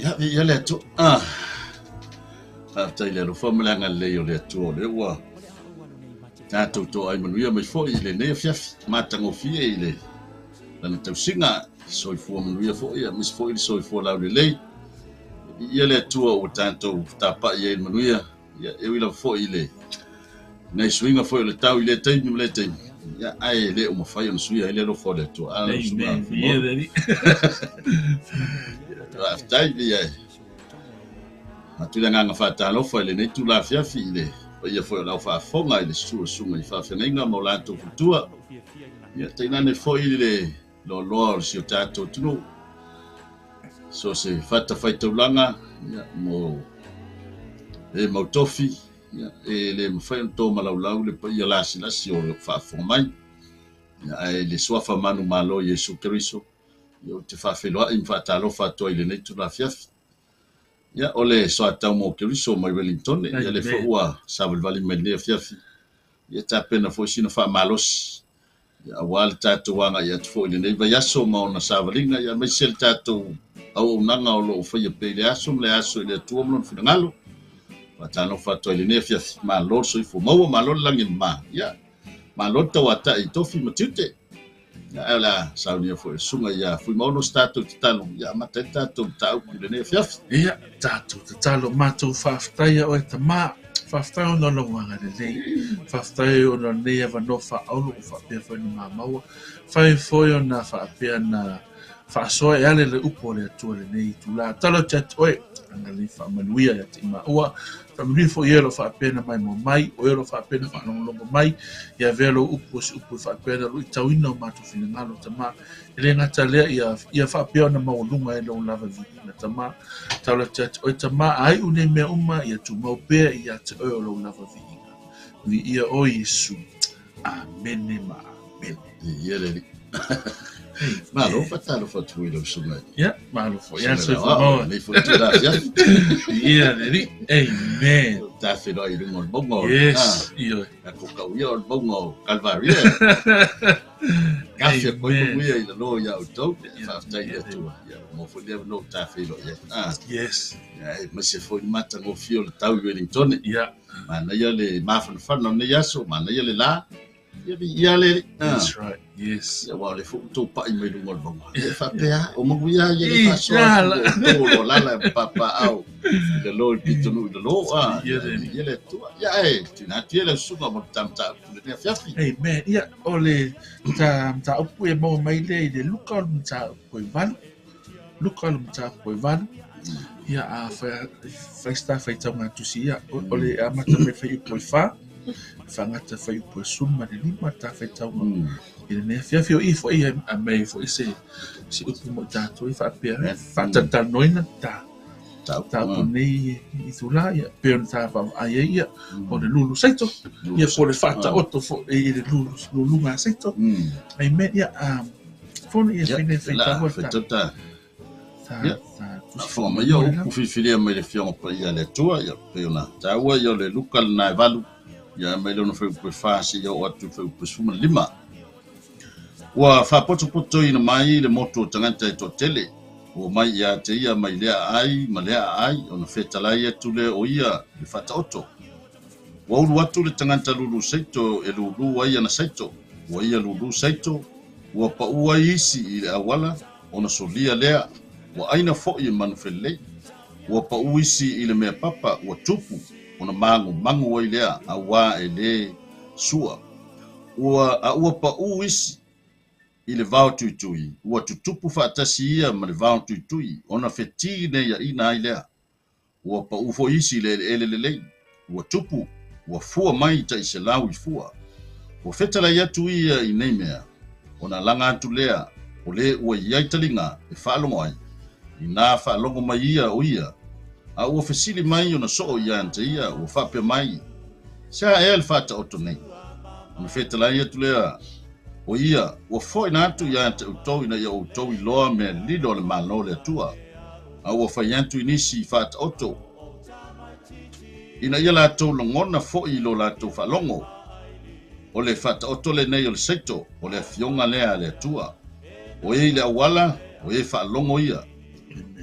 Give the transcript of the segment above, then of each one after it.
Ia, viia le Atua. Ah. Faafetai i le alofa ma le agalelei o le Atua o lea ua tatou toai manuia mai foi i lenei afiafi matagofie i le lana tausiga soifua manuia foi aemaise foi le soifua laulelei. Viia le Atua ua tatou tapai ai i le manuia. Ia, e ui lava foi i le nai suiga foi o le tau i lea taimi ma lea taimi, ia, ae le o mafai ona suia ai le alofa o le Atua. A lau susuga Amen. Viia le Alii. Faafetai, viia e. Atu le agaga faatalofa i lenei itula afiafi i le paia foi o lau faafofoga i le susu o susuga i faafeagaiga ma o latou faletua. Ia, tainane foi le loaloa o si o tatou atunuu, so o se fatafaitaulaga, ia, mo e mau tofi, ia, e le mafai ona to malaulau le paia lasilasi o lo o faafofoga mai. Ia, ae i le suafa manumalo Iesu Keriso, ia, ou te faafeiloai ma faatalofa atu ai i lenei itula afiafi. Ia, o le soatau mo Keriso mai Wellington, ia lea foi ua savalivali mai lenei afiafi, ia tapena foi sina faamalosi, ia, aua le tatou agai atu foi i lenei vaiaso ma ona savaliga, ia, aemaise le tatou auaunaga o lo o faia pea i le aso ma le aso i le Atua ma lona finagalo. Faatalofa atu ai i lenei afiafi, malo le soifua maua, malo le lagi e mama, ia, malo le tauatai i tofi ma tiute. Ia, ae o le a saunia foi e le susuga ia Fuimaono se tatou tatalo, ia amata ai le tatou mataupu i lenei afiafi. Ia, tatou tatalo, matou faafetaia oe Tama, faafetai ona o lou agalelei, faafetai ona o lenei avanoa faaauro ua faapea foi ona mamaua, fai foi ona faapea na faasoa e ale le upu a le Atua i lenei itula. Tatalo atu ia te oe, agalelei faamanuia ia te i maua, faamanuia foi e o lo o faapea na maimoa mai, o e o lo o faapea na faalogologo mai, ia avea lou upu o se upu e faapea na luitauina o matou finagalo, Tama. E le gata lea, ia, ia faapea ona maualuga ai lou lava viiga, Tama. Tatalo atu ia te oe, Tama, a iu nei mea uma, ia tumau pea ia te oe o lou lava viiga. Viia oe, Iesu. Amene ma amene. Viia le Alii. Malo faatalofa atu foi i lau susuga. Ia, malo foi. Ia, soifua maua. Lenei foi itula afiafi. Viia le Alii. Amen. Ta feiloai i luga o le mauga o Yes, ioe. Tatou tau ia o le mauga o Kalvaria. Kafe koe manuia i lalo ia outou. Faafetai i le Atua. Ia, maua foi le avanoa ta feiloai ai. Ah. Yes. Ia, aemaise foi le matagofie o le tau i Wellington. Ia. Manaia le mafanafana o lenei aso, manaia le la. Ia viia le Alii. That's right. Yes. Ia, aua o lea foi ua outou pai mai luga o le mauga. E faapea, o manuia ia le faasoa atu o outou o lo o alaala ma papaaao i lalo i le pitonuu i lalo. Ah, Ia le Alii. Ia le Atua. Ia, ae tuuina atu ia lau susuga mo le ta mataupu i lenei afiafi. Amen. Ia, o le ta mataupu e maua mai lea i le Luka o le mataupu e 8. Luka o le mataupu e 8. Ia, a fai se ta faitauga tusi, ia, o le amata mai fuaiupu e 4, faagata fuaiupu e 15 ta faitauga i lenei afiafi. O i foi e aumai ai foi se upu mo i tatou e faapea, faatalatalanoaina ta mataupu nei itula, ia, pei ona ta vaavaai ai, ia, o le lulu saito, ia, po o le faataoto foi i le luluga saito. Amen. Ia, fono ia fai nei faitau ta. Ia, faafofoga mai ia o upu filifilia mai le Afioga Paia a le Atua, ia, pei ona taua, ia, o le Luka lena e 8, ia, mai lona fuaiupu e 4 seia oo atu i le fuaiupu e 15. Ua faapotopotoina mai le motu o tagata e toatele, ua omai ia te ia mai lea aai ma lea aai, ona fetalai atu lea o ia i le faataoto. Ua ulu atu le tagata lulu saito e lulu ai ana saito, ua ia lulu saito, ua pau ai isi i le auala, ona solia lea, ua ʻaina foi e manu felelei. Ua pau isi i le mea papa, ua tupu, ona magumagu ai lea, auā e lē sua. Ua, a ua pau isi i le vao tuitui, ua tutupu faatasi ia ma le vao tuitui, ona fetineiaʻina ai lea. Ua pau foi isi i le eleele lelei, ua tupu, Ua fua mai tai 100 i fua. Ua fetalai atu ia i nei mea, ona laga atu lea, o le ua iai taliga e faalogo ai, inā faalogo mai ia o ia, a ua fesili mai ona soo ia te ia, ua faapea mai, se a ea le faataoto nei? Ona fetalai atu lea, o ia, ua foʻina atu ia te outou ina ia outou iloa mea lilo a le Malo o le Atua, a ua fai atu i nisi faataoto, ina ia latou lagona foʻi i lo latou faalogo. O le faataoto lenei o le seito, o le afioga lea a le Atua. O e i le auala, o e faalogo ia.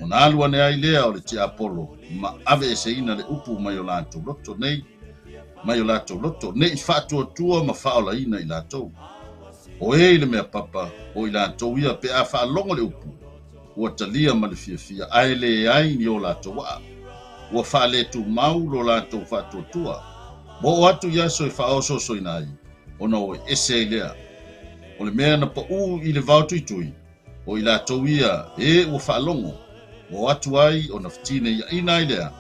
Ona alu ane ai lea o le tiapolo, ma aveeseina le upu mai o latou loto nei, mai o latou loto, nei faatuatua ma faaolaina i latou. O e i le mea papa, o i latou ia pe a faalogo le upu, ua talia ma le fiafia, ae le ai ni o latou aa. Ua faaletumau lo latou faatuatua. Ua oo atu i aso e faaosoosoina ai, ona o ese ai lea. O le mea na paʻū i le vao tuitui, o i latou ia e ua faalogo, ua o atu ai ona fetineiaʻina ai lea,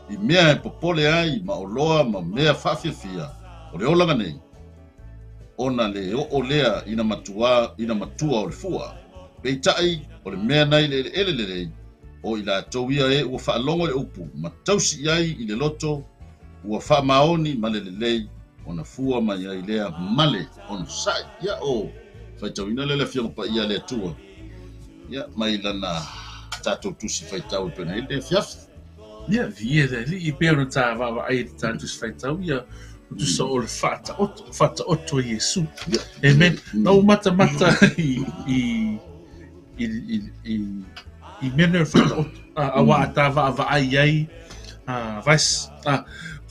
i mea e popole ai ma oloa ma mea faafiafia o le olaga nei, ona le oo lea ina matua, ina matua o le fua. Peitai, o le mea nai le eleele lelei, o i latou ia e ua faalogo le upu, ma tausi i ai i le loto, ua faamaoni ma le lelei, ona fua mai ai lea ma le onosai. Ia o faitauina lea le afioga paia a le Atua, ia mai lana tatou tusi faitau e pei ona i ai le afiafi. Ia, viia le Alii e pei ona ta vaavaai i le ta tusi faitau ia, o tusa o le faataoto, faataoto e Iesu. Amen. Na ou matamata i, i, i, i, i, i mea nei o le faataoto, auā a ta vaavaai ai, vice,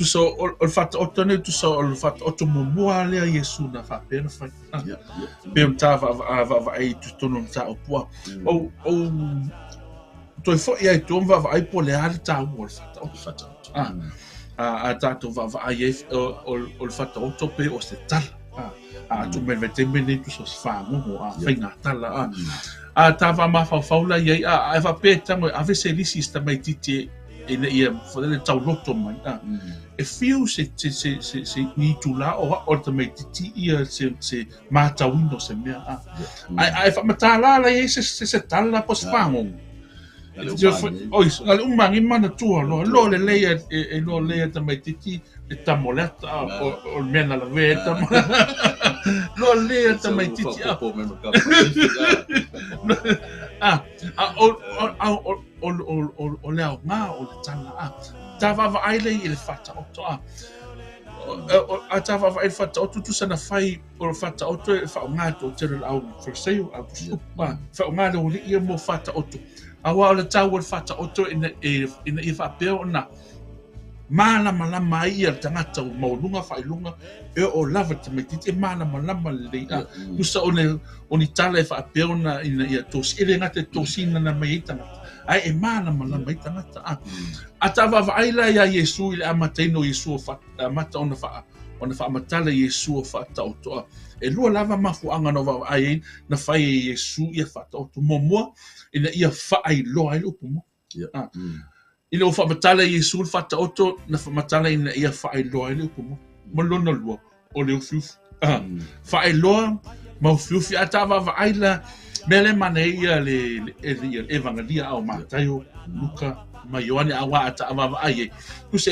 tusa o, o le faataoto nei, tusa o le faataoto muamua lea a Iesu na faapea ona fai. Pei ona ta vaavaai i totonu o le mataupu a. Ou, ou, toe foi ai tua ma vaavaai po o le a le taua o le faataoto. A tatou vaavaai ai o le faataoto pe o se tala. A atu mai le vaitaimi lenei tusa o se fagogo a faiga tala. A ta mafaufau la i ai, a e faapea e tago e ave se lisi i se tamaitiiti ina ia le tauloto mai. E fiu se se se se se ni itulā o a'o le tamaitiiti ia se se matauina o se mea. Ae ae faamatala la i ai se se se tala po o se fagogo. Oi, na le uma agi manatua loa, loa lelei e e loa lelei e tamaitiiti le tama o le ata o le mea na lavea e tama. Loa lelei e tamaitiiti a. A o o o o o le aoga o le tala a. Ta vaavaai lea i le faataoto a. A ta vaavaai i le faataoto tusa na fai o le faataoto e faaaoga e toatele o le au Fariseo, au tusi-upu, a faaaoga le aualii ia mo faataoto. Aua o le taua o le faataoto ina, ina ia faapea ona malamalama ai ia le tagata ua maualuga faailoga e oo lava le tamaitiiti e malamalama lelei. A tusa o le o ni tala e faapea ona ina ia tosi, e le gata i tosina na mai ai tagata, ae e malamalama ai tagata. A, a ta vaavaai la iā Iesu i le amataina o Iesu o fa, amata ona fa, ona faamatala Iesu o faataotoa. E lua lava mafuaaga na vaavaai ai na fai e Iesu ia faataoto. Muamua, ina ia faailoa ai le upu moni. Ina ua faamatala e Iesu le faataoto, na faamatala ina ia faailoa ai le upu moni. Ma lona lua, o le ufiufi. Faailoa ma ufiufi. A ta vaavaai la, mea lea e manaia ia le, le, le, le Evagalia a o Mataio, Luka, ma Ioane, auā a ta vaavaai ai. Tusa,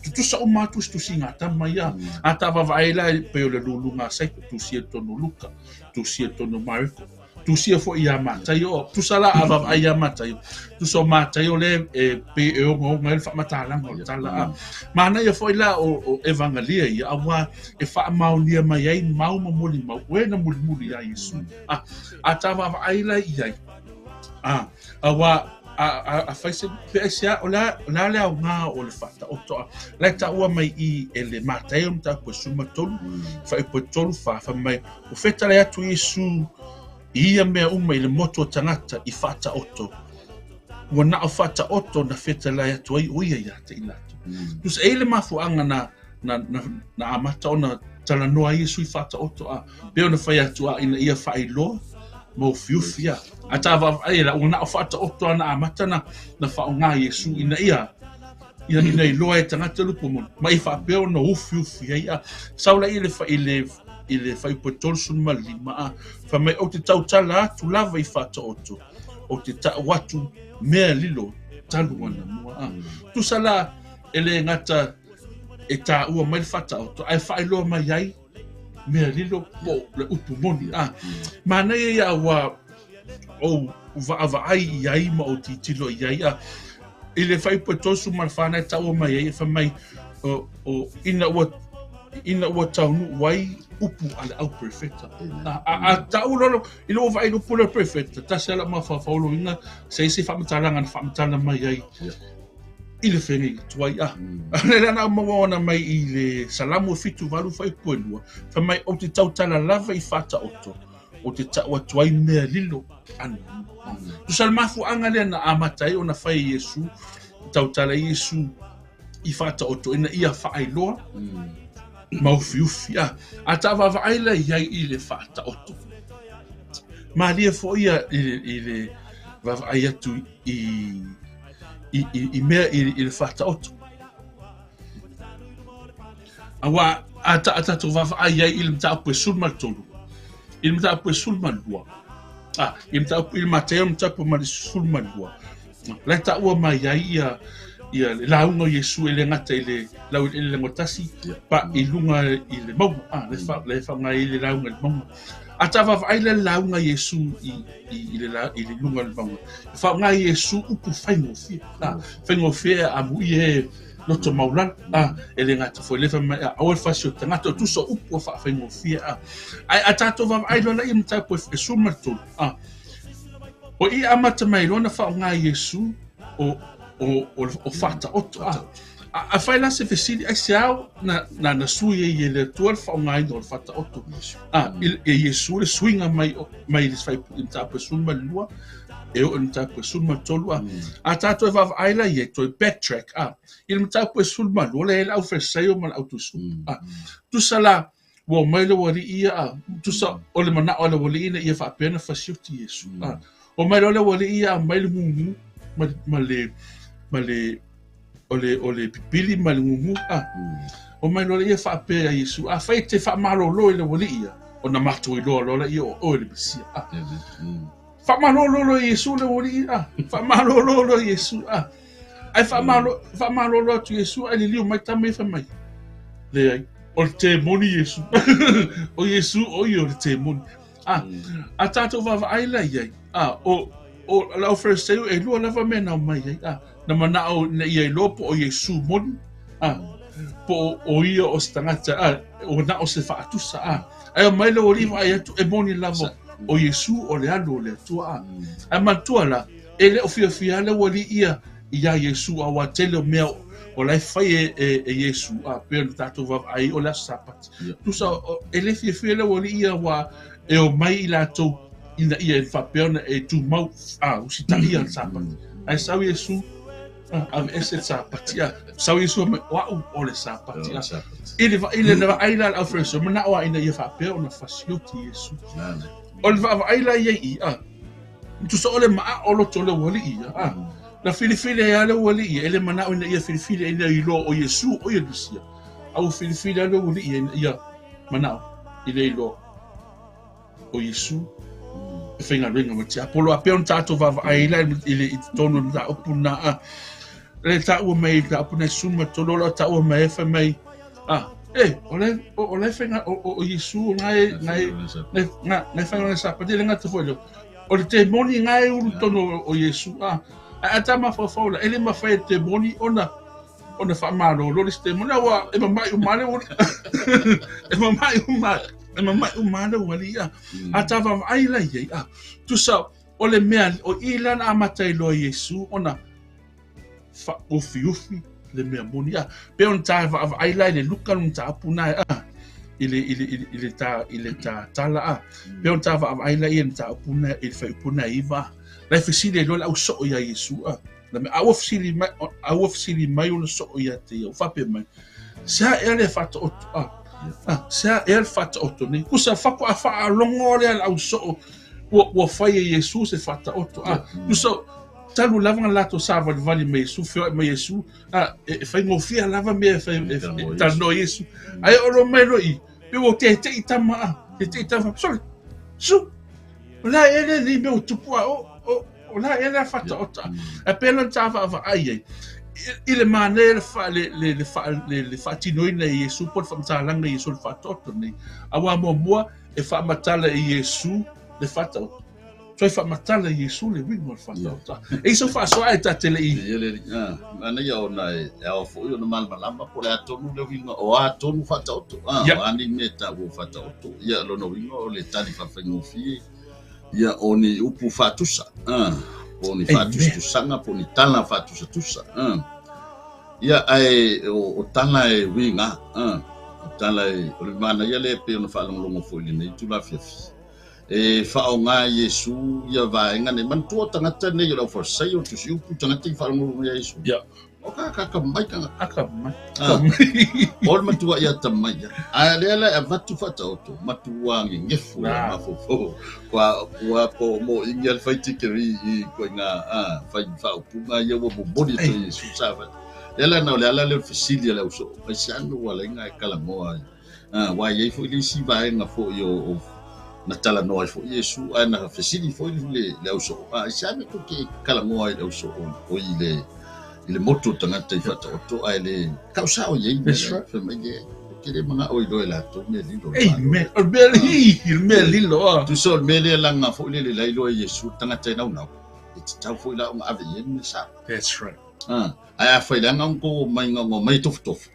tutusa uma lava tusitusiga a tama ia. A ta vaavaai la, pei o le luluga a Saito, tusia i totonu o Luka, tusia i totonu o Mareko. Tusia foi iā Mataio, tusa la a vaavaai iā Mataio, tusa o Mataio lea e pei e ogaoga ai le faamatalaga o le tala a. Manaia foi la o, o Evagalia ia, auā e faamaonia mai ai mau ma molimau, o e na mulimuli iā Iesu. A, a ta vaavaai la i ai, a, auā a, a, a fai se, pe aisea, o le a, o le a le aoga o le faataoto a. La e taua mai i e le Mataio mataupu e 13, fuaiupu e 3, 4, fai mai, Ua fetalai atu Iesu i ia mea uma i le motu o tagata i faataoto. Ua na o faataoto na fetalai atu ai o ia iā te i latou. Tusa e i le mafuaaga na, na, na, na amata ona talanoa ai Iesu i faataoto a pei ona fai atu a ina ia faailoa ma ufiufi a. A ta vaavaai la, ua na o faataoto a na amata na, na faaaoga Iesu ina ia Ina ina iloa e tagata le upu moni, ma i faapea ona ufiufi ai a. Sau la i le i le i le fuaiupu e 35 a, fai mai ou te tautala atu lava i faataoto, ou te tau atu mea lilo talu anamua a. Tusa la e le gata e taua mai le faataoto, ae faailoa mai ai mea lilo po o le upu moni a. Manaia ia aua ou vaavaai i ai ma ou tilotilo i ai a. I le fuaiupu e 34 na e taua mai ai e fai mai o, o, ina ua ina ua taunuu ai upu a le au perefeta. A, a, a tau lolo, i lou vaai i le upu le perefeta, tasi ala mafaufau loina, se isi faamatalaga na faamatala mai ai. I le feagaiga tuai a. Le la na maua ona mai i le Salamo 78 fuaiupu e 2, fai mai ou te tautala lava i faataoto, ou te tau atu ai mea lilo ana. Tusa le mafuaaga lea na amata ai ona fai e Iesu, tautala ai Iesu i faataoto ina ia faailoa ma ufiufi a. A ta vaavaai la i ai i le faataoto. Malie foi ia i le vaavaai atu i i, i, i mea i, i le faataoto. Aua a ta, a tatou vaavaai ai i le mataupu e 13, i le mataupu e 12, a, i le mataupu i le Mateo mataupu ma le 12, la e taua mai ai ia ia le lauga o Iesu e le gata i le lau i le tasi, pa i luga i le mauga, a, le fa, le fa ngai le lauga i le mauga. A ta vaavaai le lauga Iesu i i, i, le, la, i le luga o le mauga. E faaaoga e Iesu upu faigofie. A, faigofie a mui e loto maulalo. A, e le gata foi le fai mai, a, aua le fasi o tagata, o tusa upu a faafaigofie. A, ai a tātou vaavaai loa la ia mataupu e 13. A, o i amata mai loa na faaaoga e Iesu o, o, o, o faataoto. A, A, a fai la se fesili, ai se ao na, na, na sui ai e le Atua le faaaogaina o le faataoto. A, i, e Iesu le suiga mai, mai le fuaiupu i mataupu e 12, e oo i le mataupu e 13, a. A tātou e vaavaai la i ai, toe backtrack, a. I le mataupu e 12, le ai le aufalesaio ma le autuisupu, a. Tusa la, ua omai le ualii ia, a, tusa o le manao a le ualii ina ia faapea ona fasioti Iesu, a. Omai loa le ualii ia, aumai le gugu ma, ma le, ma le, o le, o le pipili ma le gugu, a. Omai loa ia faapea ia Iesu, afai e te faamalolo i le ualii ia, ona matou iloa loa lea o oe le Mesia, a. Faamalolo loa Iesu le ualii, a. Faamalolo loa Iesu, a. Ae faamalolo, faamalolo atu Iesu, ae liliu mai tama ia fai mai, leai, o le temoni Iesu. O Iesu o ia o le temoni. A, a tātou vaavaai la i ai, a, o, o le aufalesaio e lua lava mea na omai ai, a, na manao ina ia iloa po o Iesu moni, a, po o ia o se tagata, a, o na o se faatusa, a. Ae omai le ualii vaai atu e moni lava o Iesu o le Alu o le Atua, a. Ae manatua la, e le o fiafia le ualii ia iā Iesu, auā tele o mea o la e fai e, e, e Iesu, a, pei ona tatou vaavaai o le aso Sapati. Tusa, e le fiafia le ualii ia ua e omai i latou ina ia e faapea ona e tumau, a, usitaia le Sapati. Ae sau Iesu, a, aveese le Sapati, a, sau Iesu mai, o au o le Sapati, a. I le, i le vaai la a le aufalesaio, manao lava ina ia faapea ona fasioti Iesu. O le vaavaai la ia i i, a, tusa o le maa o loto o le ualii ia, a. Na filifili ai lava le ualii ia, e le manao ina ia filifili ina ia iloa o Iesu o ia le Mesia. A ua filifili lava le ualii ia ina ia manao i le iloa o Iesu e faigaluega ma tiapolo. A pei ona tatou vaavaai la i le i totonu o le mataupu lena, a le taua mai i le mataupu na e 13 o lo o taua mai e fai mai, a, e, o le, o le faiga, o, o Iesu na e, na e, na, na e faigaluega Sapati, le gata foi lea. O le temoni na e ulu tonu o Iesu, a, ae a ta mafaufau la, e le mafai e le temoni ona, ona faamalolo le isi temoni, aua e mama'i uma le ualii. E mama'i uma, e mama'i uma le ualii, a. A ta vaavaai la i ai, a, tusa o le mea, o i la na amata ai loa Iesu ona faaufiufi le mea moni, a. Pei ona ta vaavaai la i le Luka le mataupu na, a, i le, i le, i le, i le ta, i le ta tala, a. Pei ona ta vaavaai la i le mataupu na, i le fuaiupu na e 9, a. La e fesili ai loa le au soo iā Iesu, a. Na me a ua fesili mai, a ua fesili mai ona soo ia te ia, ua faapea mai, se a ea le faataoto, a, a, se a ea le faataoto nei? Tusa faatoa faalogo lea le au soo ua, ua fai e Iesu se faataoto, a, tusa, Talu lava na latou savalivali mai Iesu, feoai mai Iesu, a, e faigofie lava mea e fai, e talanoa i Iesu. Ae oo loa mai loa i i, pei ua tete'i tama a, tete'i tama, sole, Iesu, o le a ea lenei mea ua tupu a, o, o, o le a ea lea faataota a. Ae pei la ona ta vaavaai ai, i le manaia le, fa, le, le, le, fa, le, le faatinoina e Iesu po o le faamatalaga e Iesu o le faataoto nei. Aua muamua e faamatala e Iesu le faataoto. Toe faamatala e Iesu le uiga o le faataoto. E i sau faasoa ae ta te le i. Ia le ah, manaia ona e ao foi ona malamalama po o le a tonu le uiga o a tonu faataoto. Ah, o a ni mea e taua o faataoto. Ia lona uiga o le tali faafaigofie ia o ni upu faatusa. Ah, po o ni faatusatusaga po o ni tala faatusatusa. Ah. Ia ae o tala e uiga. Ah, o tala e o le manaia lea e pei ona faalogologo foi i lenei itula afiafi. E faaaoga e Iesu ia vaega nei. Manatua o tagata nei o le aufalesaio, o tusiupu, tagata i faalogologo ia Iesu. Ia. O ka ka ka mai tagata. Akamai. Ah. O le matua ia atamai ia. Ae lea la e avatu faataoto, matua gegefu le mafaufau. Kua kua po mo ingi le fai tikeri i ko inga a fai faaupuga ia ua momoli atu e Iesu sa avatu. Lea la na o le ala lea o le fesili a le ausoo, mai se anu ua ala ai na e talanoa ai. Aua e i ai foi le isi vaega foi o na talanoa ai foi Iesu, ae na fesili foi le ausoo, a i se a mea tou te talanoa ai i le ausoo o i le i le motu o tagata i Faataoto, ae le tau sao i ai mea That's right. Fai mai, e te le manao iloa e latou mea lilo o le Malo. Amen. O le mea li, le mea lilo a. Tusa o le mea lea laga foi lele la iloa e Iesu le tagata e naunau, e tatau foi la ona ave i ai le mea sao. That's right. Ae afai leaga ona tou omai na omai e tofotofo,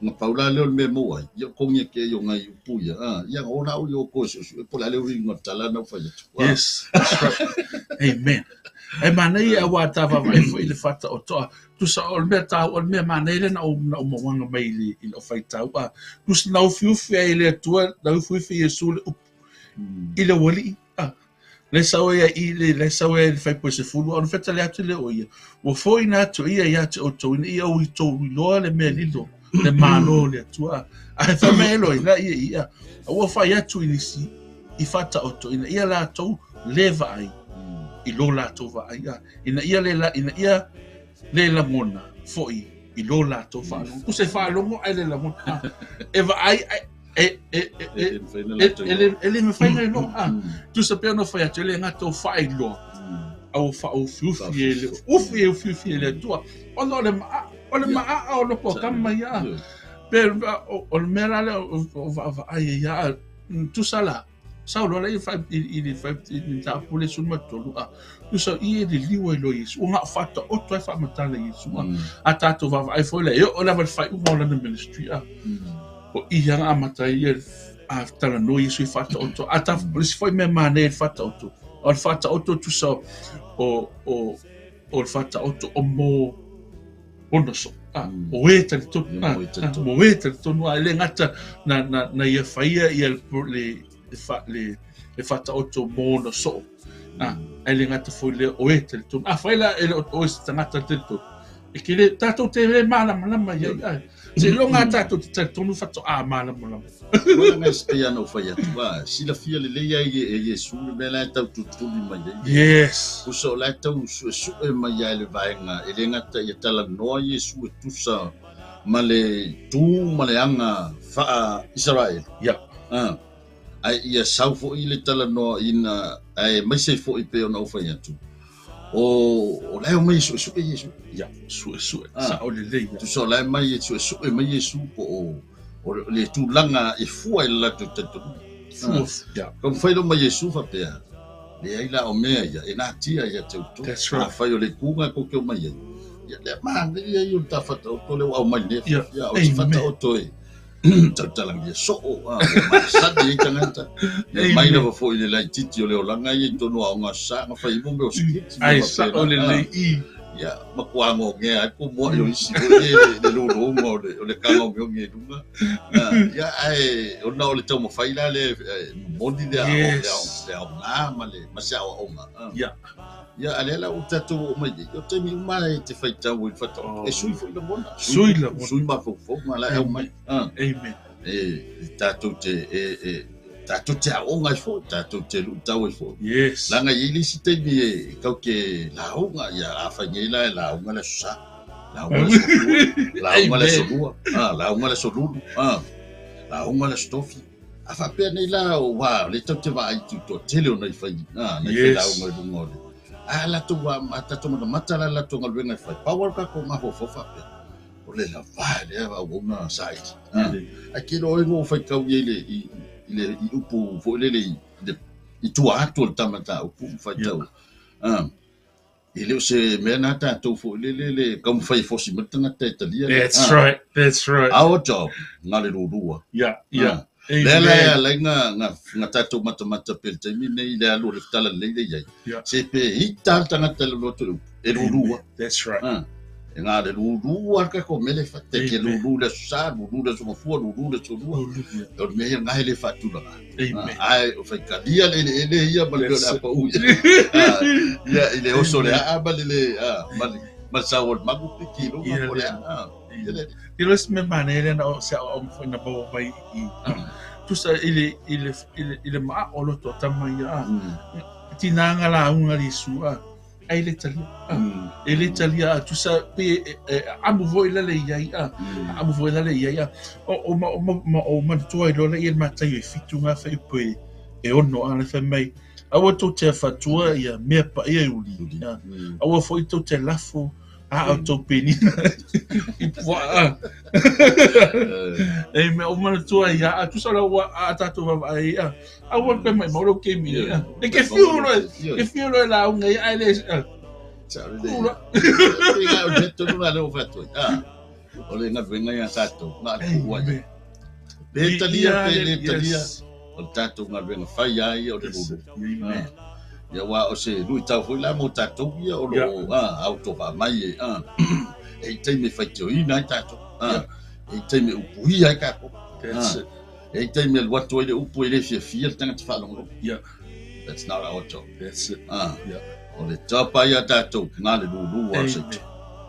Ona pau la lea o le mea e maua ai, ia o kou nia kēia o ngai upu ia, a, ia o la ui o koe suesue po o le a le uiga o le tala na ua fai atu. A. Yes, that's right. Amen. E manaia auā ta vaavaai foi i le faataotoa. Tusa o le mea tāua, o le mea manaia lea na ou, na ou mauaga mai i le, i lou faitau. A, tusa na ufiufi ai e le Atua, na ufiufi e Iesu le upu i le aualii. A, le sau ai i le, le sau ai le faipule 10, ona fetale atu lea o ia. Ua foina atu ia ia te outou, ina ia ui tou iloa le mea lilo, le Malo o le Atua. Ae fai mai e loi la ia ia, a ua fai atu i nisi i faataoto, ina ia latou le vaai i lo latou vaai, a, ina ia le, ina ia le lagona foi i lo latou faalogo. Tusa e faalogo ae le lagona. A, e vaai ae e e e e e le mafai na iloa. A, tusa pei ona fai atu, e le gata o faailoa, a ua faaufiufi e le ufi e ufiufi e le Atua. Ona o le maa, o le maaa o loko o kama ia. Pe o le mea la lea o vaavaai ai ia, tusa la, sau loa la ia fa i le fa i le mataupu le 13 a tusa i e liliu ai loa Iesu, ua gao faataoto ai faamatala Iesu a. A tatou vaavaai foi lea, e oo lava i le faaiuga o lana ministry a. O i ana amata ai ia a talanoa Iesu i faataoto. A ta, o le isi foi mea manaia i le faataoto, o le faataoto tusa o, o, o le faataoto o mo ona so. A, o e talitonu, a, a, mo e talitonu, a, e le gata na, na, na ia faia ia le, le, le, fa, le, le faataoto mo ona soo. A, ae le gata foi lea o e talitonu. Afai la e le o oe se tagata talitonu, e ke le, tatou te le malamalama i ai, ai. Seiloga lava tatou te talitonu faatoa malamalama. Ua laga e pei ona ou fai atu, a, silafia lelei ai e Iesu le mea la e tau tulituli mai ai. Yes. Tusa o la e tau suesue mai ai le vaega, e le gata ia talanoa Iesu e tusa ma le tu ma le aga faa-Isaraelu. Ia. A, ae ia sau foi le talanoa ina, aemaise foi pei ona ou fai atu, o la e omai e suesue Iesu. Ia, suesue, sao lelei. Tusa o la e mai e suesue mai Iesu po o o le tulaga e fua i le latou talitonuga. Fua, ia. Ka mafai loa mai Iesu faapea, leai la o mea ia e natia ia te outou. That's right. Afai o le kuga e kou te omai ai, ia lea manaia ia o le ta faataoto lea ua aumai nei. Ia, Ia, o se amen. faataoto e tautalagia soo, a, ua masani ai tagata. Ia, mai lava foi i le laitiiti o le olaga ia i totonu o aoga sa, na fai ai mo mea o skits, mea Ai, faapena. sao lelei i. Ia, matua gogea ai ko moa i o isi foi e le lologa o le, o le kagaogeoge i luga. Ia, ae ona o le taumafai la lea e momoli le Yes. le aoga ma le, ma se aoaoga. Ia. Ia, a lea la ua tatou oo mai nei, o taimi uma e te faitau i le faataoto, e sui foi lagona. Sui lagona. Sui mafaufauga la e aumai. Amen. E tatou te, e, e, Tatou te aoga ai foi, tatou te luitau ai foi. Yes. Leaga e i ai le isi taimi e kau ke lauga, ia afai nei la e lauga le Aso Sa, lauga le Aso Gafua, lauga le Aso Lua, lauga le Aso Lulu, lauga le Aso Tofi. A faapea nei la, ua o lea tatou te vaai i le toatele o nai fai, nai failauga i luga o le a latou a tatou matamata la latou galuega e fai. Pau lava le tatou mafaufau faapea, o le lava lea auauna saili. Ae ke iloa oe na ou faitau i ai i le i upu foi lele i le i tua atu o le tama mataupu ma faitau. E le o se mea na tatou foi lele le taumafai e fosi mai le tagata e talia. That's right. That's right. Our job, na le lulua. Yeah. Lea la e ala ai na tatou matamata pea i le taimi lenei i le alu o le talalelei lea i ai. Se pe ita le tagata i le alu atu i le upu, e lulua. That's right. E na le lulua le tatou mea lea e fai. Te ke lulu le Aso Sa, lulu le Aso Gafua, lulu le Aso Lua. O le mea ia lena e le faatulaga. Ae o faitalia le eleele ia ma le mea o le a pau ia. Ia i le oso o le aa ma le ma le sao o le magu piki i luga po o le a. I le isi mea manaia lea na o se aoaoga foi na maua mai i tusa i le i le i le i le maao o loto o tama ia a. Tina nga lauga le Iesu a ai le talia a. E le talia a tusa pe e amu foi lale i ai a. Amu foi lale i ai a. O o ma o ma o manatua ai loa lea i le Mataio e 7 ngā whaiupu e 6 a le whai mai. Aua tou te whatua ia mea paia i uli. Aua foi tou te lafo a o tou penina i puaa. E mea o manatua ia a tusa la ua a tatou vaavaai ia. Aua pe mai mau lau keimi ia. E ke fiu loe, ke fiu loe la unga ia ai le. Ula. Ia o le tonu la leo whatua. O le galuega ia tatou, na le puua ia. Pe talia, pe le talia, o le tatou galuega fai lava ia o le lulu. Ia aua o se luitau foi la mo tatou ia o lo o autova mai e e i taimi e faitioina ai tatou. E i taimi e upuia ai tatou. E i taimi e alu atu ai le upu e le fiafia le tagata faalogologo. That's not our job. That's it. O le job lava ia a tatou, na le lulu lava o le saito.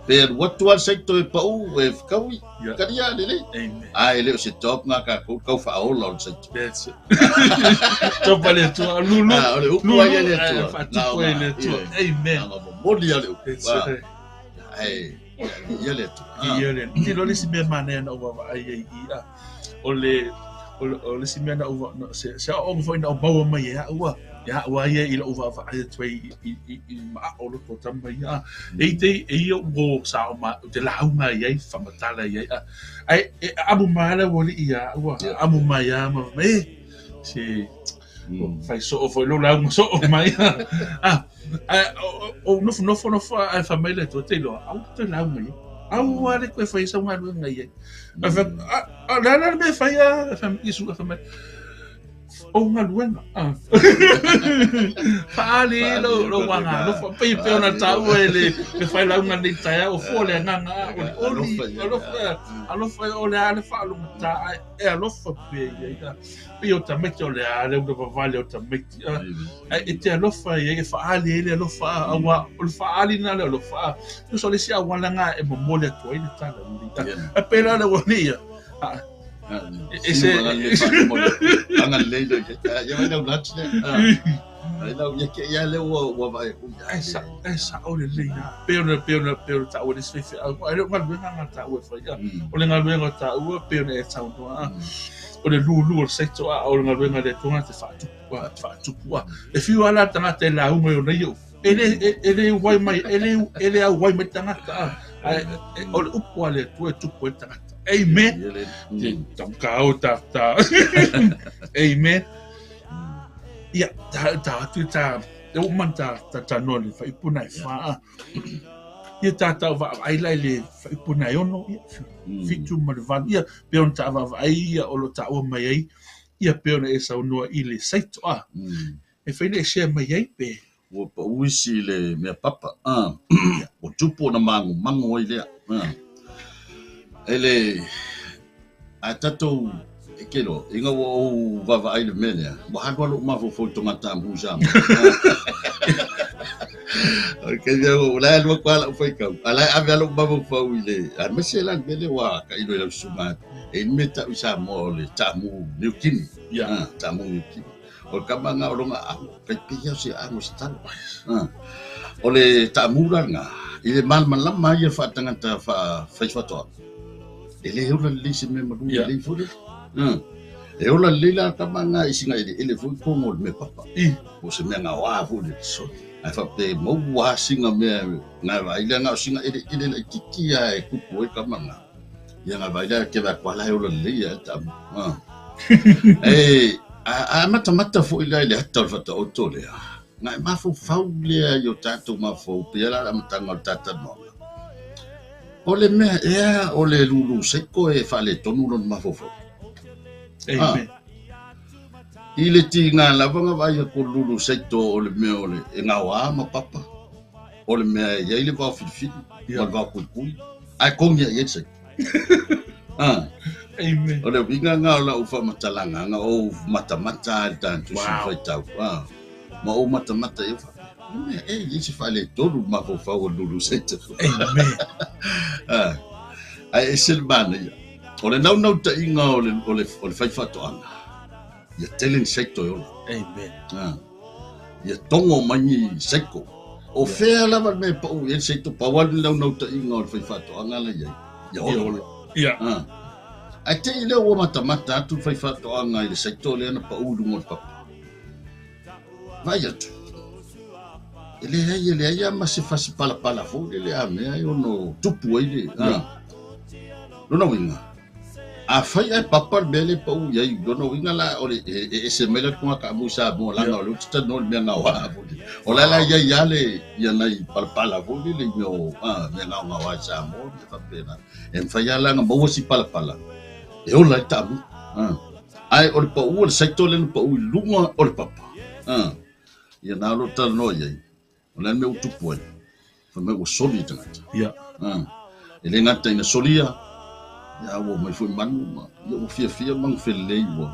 Pe alu atu lava le saito e pau e fekaui, talia lelei. Ae le o se job na tatou tau faaola o le saito. That's it. Job a le Atua, lulu. O le upu lava ia a le Atua. Faatupu ai le Atua. Amen. Na momoli lava le upu. That's it. Ae viia le Atua. Viia le Atua. Tilo le isi mea manaia na ou vaavaai ai i i a. O le o le isi mea na ou se aoaoga foi na ou maua mai e a'u a e a'u a ia i lo'u vaavaai atu ai i maao o loto o tama ia a e i te e ia ua sa o ma te lauga ai ai faamatala ai ai a ae e amu mai le uali'i ia a'u a amu mai a ma fai mai e se fai soo foi lou lauga soo mai a ae ou nofonofo nofo ae fai mai le Atua te iloa aua toe lauga ia aua le toe faia sau galuega i ai. Ae fai atu, a, a, le a la le mea e fai a, fai mai Iesu, fai mai, ou galuega. Faaali ai lou, lou agalofa. Pei pei ona taua e le, le failauga nei taeao, o fua le agaga, olioli, alofa, alofa o le a le faalogogata, ae e alofa pea ia. Pei o tamaiti o le a le una vavale o tamaiti. Ae e te alofa i ai, e faaali ai le alofa, aua o le faaaliga o le alofa, tusa o le isi auala lena e momoli atu ai le tala lelei. Ae pei la le ua nei ia. E se agalelei lo ia mai lau lunch lea. Ai lau ia ke ia le ua ua vaai aku ia. Ai sa ai sa o le lei ia. Pe ona pe ona pe ona taua le isi faifeau. Ai le galuega lena taua e fai ia. O le galuega o taua pe ona e saunoa. O le lulu o le saito a o le galuega a le Atua te faatupu a faatupu a. E fiu lava la le tagata e lauga i ona ia upu. E le e le auai mai e le e le auai mai le tagata a. Ae o le upu a le Atua e tupu ai le tagata. Amen. Te taukao ta ta. Amen. Ia, ta ta atu ta e o man ta ta ta no le whaipu na e wha. Ia ta ta vaavaai la i le whaipu na e ono, ia, 7 ma le 8, ia, pe ona ta vaavaai ia o lo taua mai ai, ia pe ona e saunoa i le saito a. E whai le e share mai ai pe. Ua pau isi i le mea papa, ua tupu ona magomago ai lea. E le, a tatou, e ke loa, ina ua ou vaavaai i le mea lea, ua alu lava lou mafaufau i togata amu Samoa. O le taimi o la e alu atu lava lau faitau, a o la e ave lava lou mafaufau i le, aemaise la le mea lea ua tailo i lau susuga, e i ai le mea e tau i Samoa o le taamu Niu Kini. Taamu Niu Kini. O le tama lena o lona aano, tai pei lava o se aano o se talo. O le taamu la lena, i le malamalama ia faatagata faa-faifaatoaga, e le ola lelei se mea malu lelei foi lele. E ola lelei la le tama lena i sina eleele foi totonu o le mea papa. Po o se mea gaoa foi lele. Ae faapea e maua lava sina mea na vaai lea na o sina eleele laitiiti lava e tupu ai tama lena. Ia na vaai lea ke vaai atu lava la e ola lelei lava le taamu. E a matamata foi la i le ata o le faataoto lea, na e mafaufau lea i o tatou mafaufau pei lava la le amataga o le talanoaga. O le mea ea o le lulu seiko e faaletonu lona mafaufau. Amen. I le tiga lava na vaai atu o le lulu seito o le mea o le e gaoa ma papa, o le mea e i ai le vao filifili ma le vao kuikui, ae kogi lava i ai le seito. Amen. O le uiga lena o lau faamatalaga na ou matamata lava i le tatou faitau. Ma ou matamata i ai faapea, o le mea ea e i ai se faaletonu i le mafaufau o le lulu seito. Amen. Ae ese le manaia. O le naunautaiga o le faifaatoaga, ia tele ni seito e ola. Amen. Ia togo mai ni seiko. O fea lava le mea e pau i ai le seito, pau lava le naunautaiga o le faifaatoaga la i ai, ia ola. Ae te i lea ua matamata atu le faifaatoaga i le seito lea na pau i luga o le papa. Vaai atu, e leai, e leai lava ma se fasi palapala foi lele a mea e ono tupu ai le... Lona uiga, afai ae papa le mea lea e pau i ai, lona uiga la o le e ese mai la le toga taamu i Samoa leaga o lea ou te talanoa i le mea gaoa foi lele. O la la i ai lava le ia nai palapala foi lele i mea o mea gaogaoa i Samoa mea faapena. E mafai lava la ona maua si palapala e ola ai le taamu. Ae o le pau o le saito lea na pau i luga o le papa. Ia na o lo o talanoa i ai. O le a le mea ua tupu ai? Fai mai ua soli le tagata. E le gata ina solia, ia ua omai foi manu ma ia ua fiafia manu felelei ua.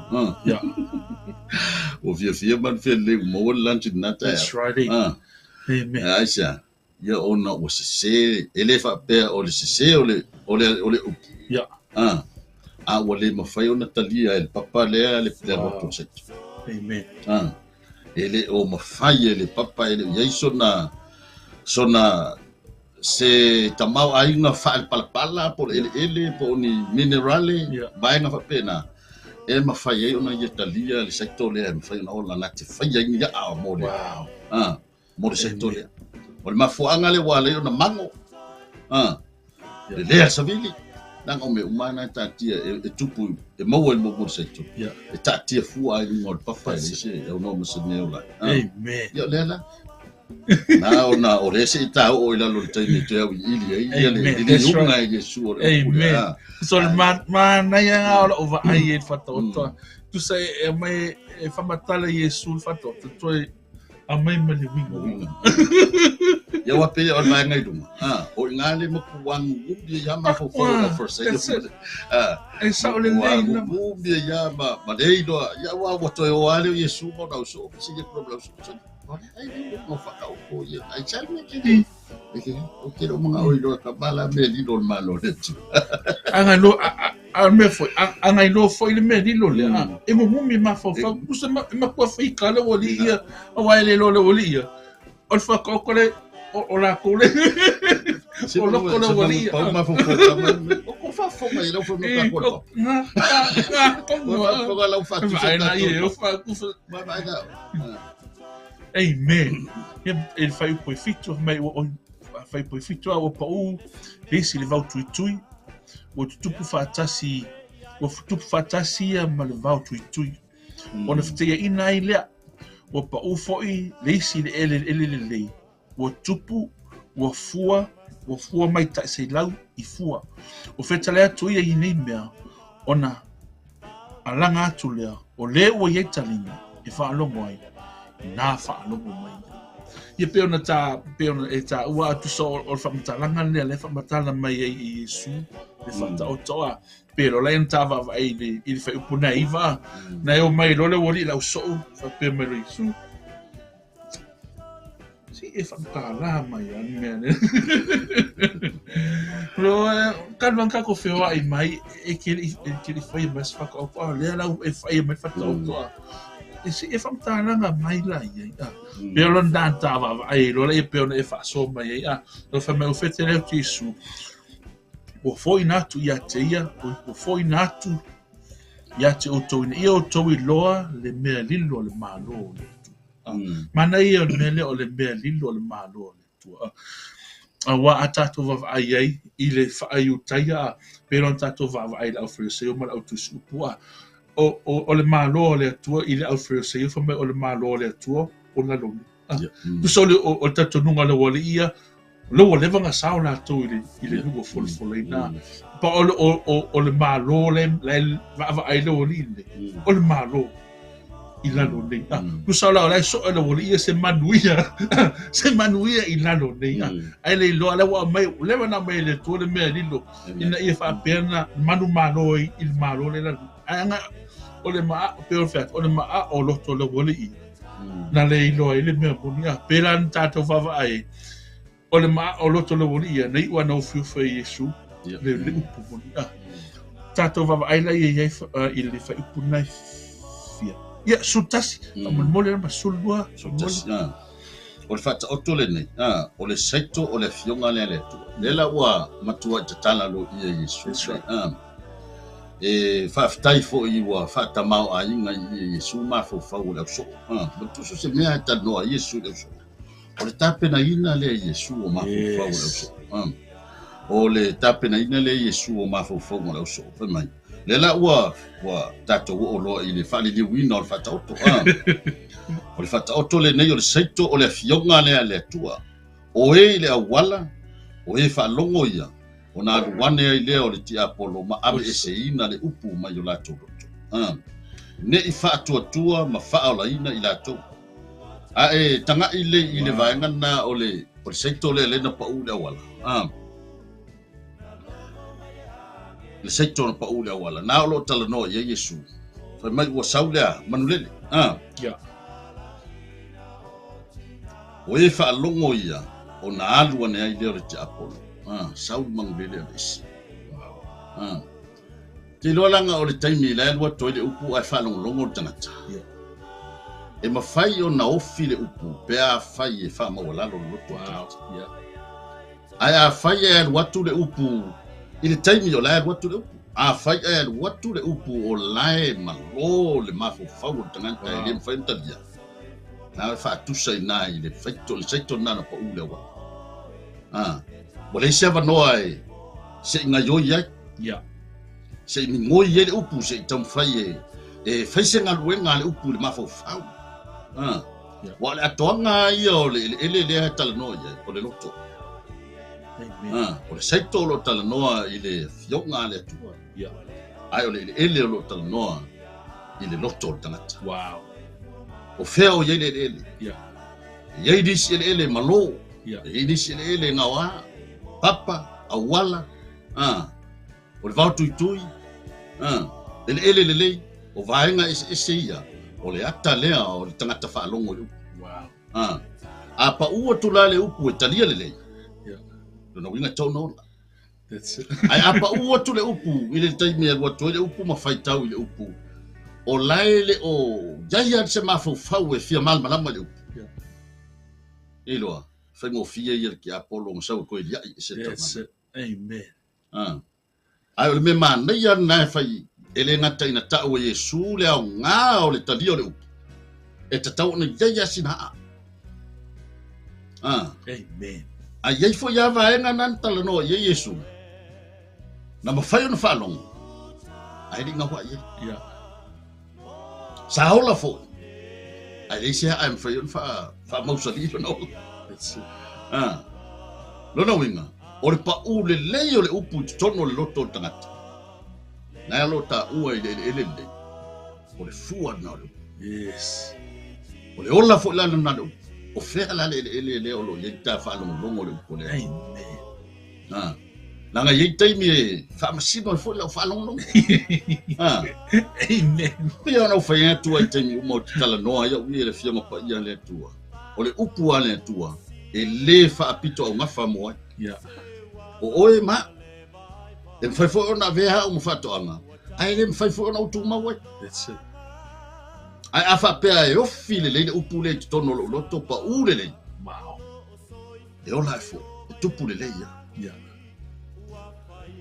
Ua fiafia manu felelei ua maua le lunch i lena taeao. That's right. Amen. Ai sea, ia ona ua sese, e le faapea o le sese o le o le o le upu. A ua le mafai ona talia e le papa lea le alu atu o le saito. Amen. E le o mafai e le papa e le o i ai sona sona se tamaoaiga faalepalapala po o le eleele po o ni minerale vaega faapena e mafai ai ona ia talia le saito lea e mafai ona ola na te faia ai ni a'a mo le mo le saito lea. O le mafuaaga lea ua ala ai ona mago, le lea savili, leaga o mea uma na e taatia e tupu e maua i le muamua o le saito. E taatia fua ai i luga o le papa e leai se aunoa ma se mea o la. Amen. Ia o lea la. Na ona o lea se i ta oo i lalo i le taimi e toe auiliili ai ia le liliuga e Iesu o le upu lea. Amen. So le manaia lena o lau vaai i le faataotoa. Tusa e aumai e faamatala Iesu le faataoto toe aumai ma le uiga. Ia ua pei o le vaega i luga. O i ina le mapuanugumi ai lava mafaufau o lau first aid. E sao lelei lava. Mapuanugumi ai lava ma le iloa. Ia aua ua toe o lava lea o Iesu ma ona uso, fesili atu loa ma le uso, o le ai lea ua whakaoko ia. Ai tell me ke le. O ke lo mga oi loa ka mala me lilo le malo le tu. Anga lo a me foi anga ilo foi le me lilo le a. E mumumi mafaufau tusa ma ma kua fai ka le wali ia a wa le lo le wali ia. O le whakaoko le o la ko le. O loko le wali ia. Pau mafaufau ka mai. O ko whafonga i lau whanau ka koe papa. Nga nga O whafonga lau whatu Vai na ia o whakufa. Mai mai na. Amen. Ia e le faaiupu e 7 mai ua oi faaiupu e 7 a ua pau le isi le vao tuitui ua tutupu faatasi ua tutupu faatasi ia ma le vao tuitui. Ona fetaiaina ai lea ua pau foi le isi le eleele lelei ua tupu ua fua ua fua mai taiseilau i fua. O fetale atu ia i nei mea ona alaga atu lea o le ua i ai taliga e faalogo ai nā faalogo mai. Ia pe ona tā, pe ona e tā ua atu sa o le whaamatalaga lea le whaamatala mai ai i Iesu le whaataotoa. Pe lola e tā vaavaai i le i le faaiupu na iva na e o mai loa le ualii lau soo faapea mai loa Iesu. Se i e faamatala mai lava le mea lea. Lo talu lava ona tatou feoai mai e te le i faia mai se faataotoa, a o lea la ua e faia mai le faataotoa. E se i e faamatalaga mai la i ai, a. Pei o lona ta vaavaai ai loa lea pei ona e faasoa mai ai, a. Ua fai mai ua fetele atu Iesu, ua foina atu ia te ia, ua foina atu ia te outou ina ia outou iloa le mea lilo o le Malo o le Atua. Manaia o le mea lea o le mea lilo o le Malo o le Atua. Aua a tatou vaavaai ai i le faaiutaia, a pei ona tatou vaavaai i le aufaioseo ma le autusiupu, a o le Malo o le Atua i le aufaioseo, fai mai o le Malo o le Atua o lalo nei. Tusa o le talitonuga o le aualii ia, o lea ua leva ona sao latou i le nuu ua folafolaina. Pa o le Malo la e vaavaai le aualii lenei, o le Malo i lalo nei. Tusa o la e soe le aualii ia se manuia, se manuia i lalo nei. Ae le iloa, la ua aumai, ua leva ona aumai e le Atua le mea lilo, ina ia faapea ona manumalo ai i le Malo lea i lalo. Ae aga o le maa, pei o le fai atu, o le maa o loto o le aualii, na le iloa ai le mea moni. A pēlā na tatou vaavaai ai, o le maa o loto o le aualii ia, na iu lava ina ofiofo e Iesu le upu moni. A tatou vaavaai la ia i ai i le fuaiupu lena e fia. Ia, 11, faamolemole ma 12. 11, o le faataoto lenei, o le saito o le afioga lea a le Atua. Lea la ua matuai tatala loia e Iesu. E faafetai foi ua faatamaoaiga i ia Iesu mafaufau o le ausoo. Ma tusa se mea e talanoa ai Iesu i le ausoo. O le tapenaina lea e Iesu o mafaufau o le ausoo. O le tapenaina lea e Iesu o mafaufau o le ausoo. Fai mai, lea la ua tatou oo loa i le faaliliuina o le faataoto. O le faataoto lenei o le saito o le afioga lea a le Atua. O e i le auala, o e faalogo ia, ona alu ane ai lea o le tiapolo ma aveeseina le upu mai o latou loto. Ne i faatuatua ma faaolaina i latou. A e taga'i lei i le vaega lena o le saito lea lea na pau i le auala. Le saito na pau i le auala. Na o lo o talanoa i ai Iesu. Fai mai ua sau lea manulele. O e faalogo ia, ona alu ane ai lea o le tiapolo. Sau le manulele aveese. Te iloa laga o le taimi la e alu atu ai le upu ae faalogologo le tagata. E mafai ona ofi le upu pe afai e faamaualalo le loto o le tagata. Ae afai e alu atu le upu i le taimi o la e alu atu le upu. Afai e alu atu le upu o la e malo le mafaufau o le tagata e le mafai ona talia. Na e faatusa i na i le faito, le saito lena na pau le auala. Ua leai se avanoa e se i gaioi ai. Se i migoi ai le upu, se i taumafai e fai se galuega a le upu i le mafaufau. Ua o le atoaga ia o le eleele lea e talanoa i ai, o le loto. O le saito o lo o talanoa i le afioga a le Atua. Ae o le eleele o lo o talanoa i le loto o le tagata. O fea o i ai le eleele? E i ai nisi eleele malo, e i ai nisi eleele gaoa, papa, auala, o le vao tuitui, eleele lelei, o vaega eseese ia, o le ata lea o le tagata faalogo i le upu. A pau atu la le upu e talia lelei, lona uiga e tatau ona ola. Ae a pau atu le upu i le taimi e alu atu ai le upu ma faitau i le upu, o la e le o iai lava se mafaufau e fia malamalama i le upu. Iloa, faigofie ia le tiapolo ona sau e toe liai e se That's it. Amen. Ae o le mea manaia lena e fai, e le gata ina tau e Iesu le aoga o le talia o le upu, e tatau ona iai lava sina aa. Amen. A iai foi lava vaega na na talanoa i ai Iesu, na mafai ona faalogo, ae le i gaoa i ai. Sa ola foi, ae leai se aa e mafai ona faamausali lona ola. That's it. Lona uiga, o le pau lelei o le upu i totonu o le loto o le tagata, na e o lo o taua i le eleele lenei, o le fua lena o le upu. Yes. O le ola foi la lena o le upu. O fea la le eleele lea o lo o i ai ta faalogologo o le upu o le Amen. Leaga e i ai taimi e faamasino ai foi lau faalogologo. Amen. Pei ona ou fai atu ai i taimi uma ou te talanoa ai au ia i le Afioga Paia a le Atua. O le upu a le Atua, E lē faapito augafa mo ai. Yeah. O oe ma au, e mafai foi ona avea au ma faatoaga, ae le mafai foi ona ou tumau ai. That's it. Ae a faapea e ofi lelei le upu lea i totonu o lou loto, paū lelei. Wow. E ola ai foi, e tupu lelei ia. Yeah.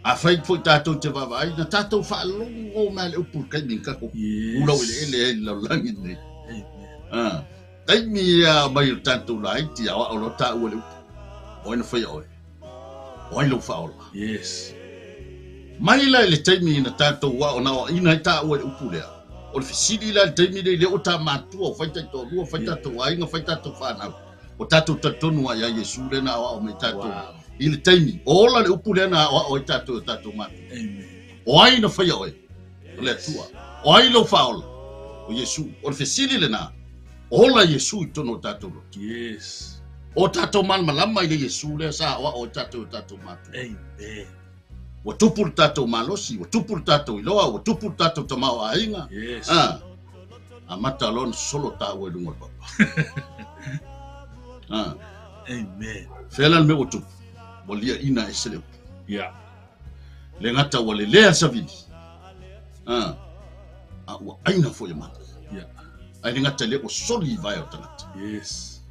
Afai foi tatou te vaavaai, na tatou faalogo mai le upu i le taimi na tatou Yes. ulau eleele ai i le lalolagi lenei. Amen. Ah, taimi ia mai o le tatou laiti, aoao loa taua le upu. O ai na faia oe? O ai lou faaola? Yes. Mai la i le taimi na tatou ao na aoaina ai taua i le upu lea, o le fesili la i le taimi lenei, lea ua ta matua, ua fai taitoalua, fai tatou aiga, fai tatou fanau, ua tatou talitonu lava ia Iesu lea na aoao mai tatou Wow. i le taimi. O ola le upu lea na aoao ai tatou e o tatou matua. Amen. O ai na faia oe? O le Atua. O ai lou faaola? O Iesu. O le fesili lena, ola Iesu i totonu o tatou loto. Yes. O tatou malamalama i le Iesu lea sa aoao ai tatou e o tatou matua. Amen. Ua tupu le tatou malosi, ua tupu le tatou iloa, ua tupu le tatou tamaoaiga. Yes. Ah, amata loa ona solo taua i luga o le papa. Ah. Amen. Fea la le mea ua tupu? Ua liaina ese le upu. Yeah. Le gata ua lelea savili. Ah. A ua aina foi e mata. Yeah. Ai le gata le ua soli i vae o tagata. Yes.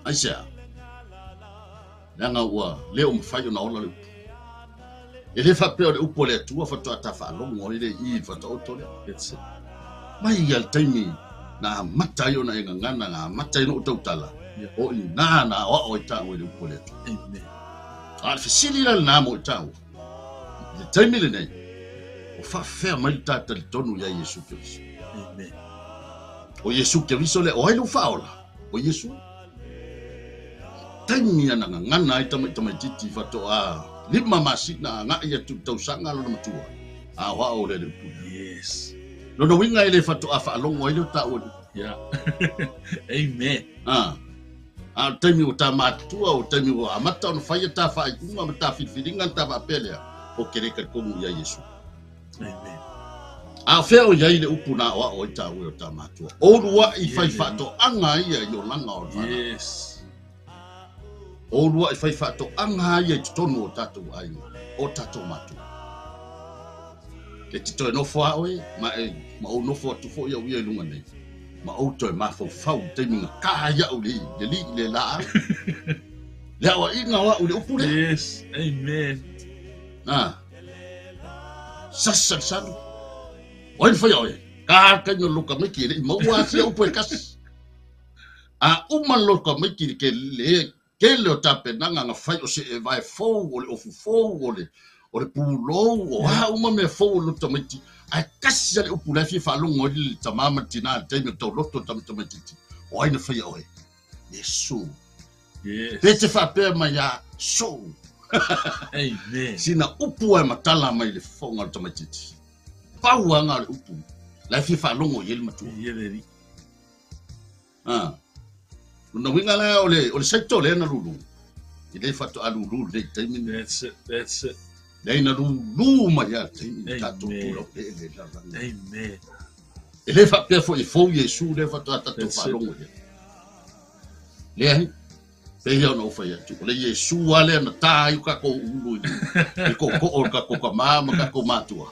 Aisea? Leaga ua le o mafai ona ola le upu. E le faapea o le upu a le Atua faatoa ta faalogo ai le i i le faataoto lea. That's it. Mai ia le taimi na amata ai ona e gagana, na amata ai ona ou tautala, Yeah. o i ina na aoao ai taua i le upu a le Atua. Amen. A o le fesili la lena mo i taua, i le taimi lenei, o faafefea mai le ta talitonu ia Iesu Keriso. Amen. O Iesu Keriso lea, o ai lou faaola? O Iesu. Taimi ana gagana ai tamaitamaititi faatoa 5 masina agai atu i le tausaga lona matua, a o ao lea le upu lea. Yes. Lona uiga e le faatoa faalogo ai lea o taua i le upu. Yeah. Amen. Ah. A o le taimi ua ta matutua, o le taimi ua amata ona faia ta faaiuga ma ta filifiliga na ta faapea lea, o ke le talitonu ia Iesu. Amen. A o fea o i ai le upu na aoao ai taua e o ta matua? O uluai fai faatoaga ia i olaga o le fanau. Yes. O uluai fai faatoaga ia i totonu o tatou aiga, o tatou matua. E te toe nofo a oe, ma e, ma ou nofo atu foi au ia i luga nei, ma ou toe mafaufau i taimi na ka ai au le, le lii le laau. Le aoaiga o au i le upu lea. Yes. Amen. Ah. Sasa le salu. O ai na faia oe? Ka taimi o le loka maiki e le i maua a sia upu e kasi. A uma le loka maiki le ke le tele o tapenaga na fai o se e vae fou, o le ofu fou, o le o le pulou, o a uma mea fou o le loto tamaiti. Ae kasi a le upu la e fia faalogo ai le tama ma le tina i le taimi o tauloto le tamaititi. O ai na faia oe? Iesu. Yes. Pe te faapea mai ia so. Amen. Sina upu e matala mai le fofoga o le tamaititi. Pau aga o le upu. La e fia faalogo i ai le matua. Ia le alii. Ah. Lona uiga la o le, o le saito lea na lulu. I le faatoa lulu lenei taimi nei. That's it. That's it. Leai na lulu mai lava le taimi Amen. tatou tulau lele la la. Amen. E le faapea foi e fou Iesu lea faatoa tatou That's it. faalogo i ai. Leai. Pei ona ou fai atu, o le Iesu lava lea na tā ai o tatou ulu i le kookoo o le tatou tamā ma tatou matua.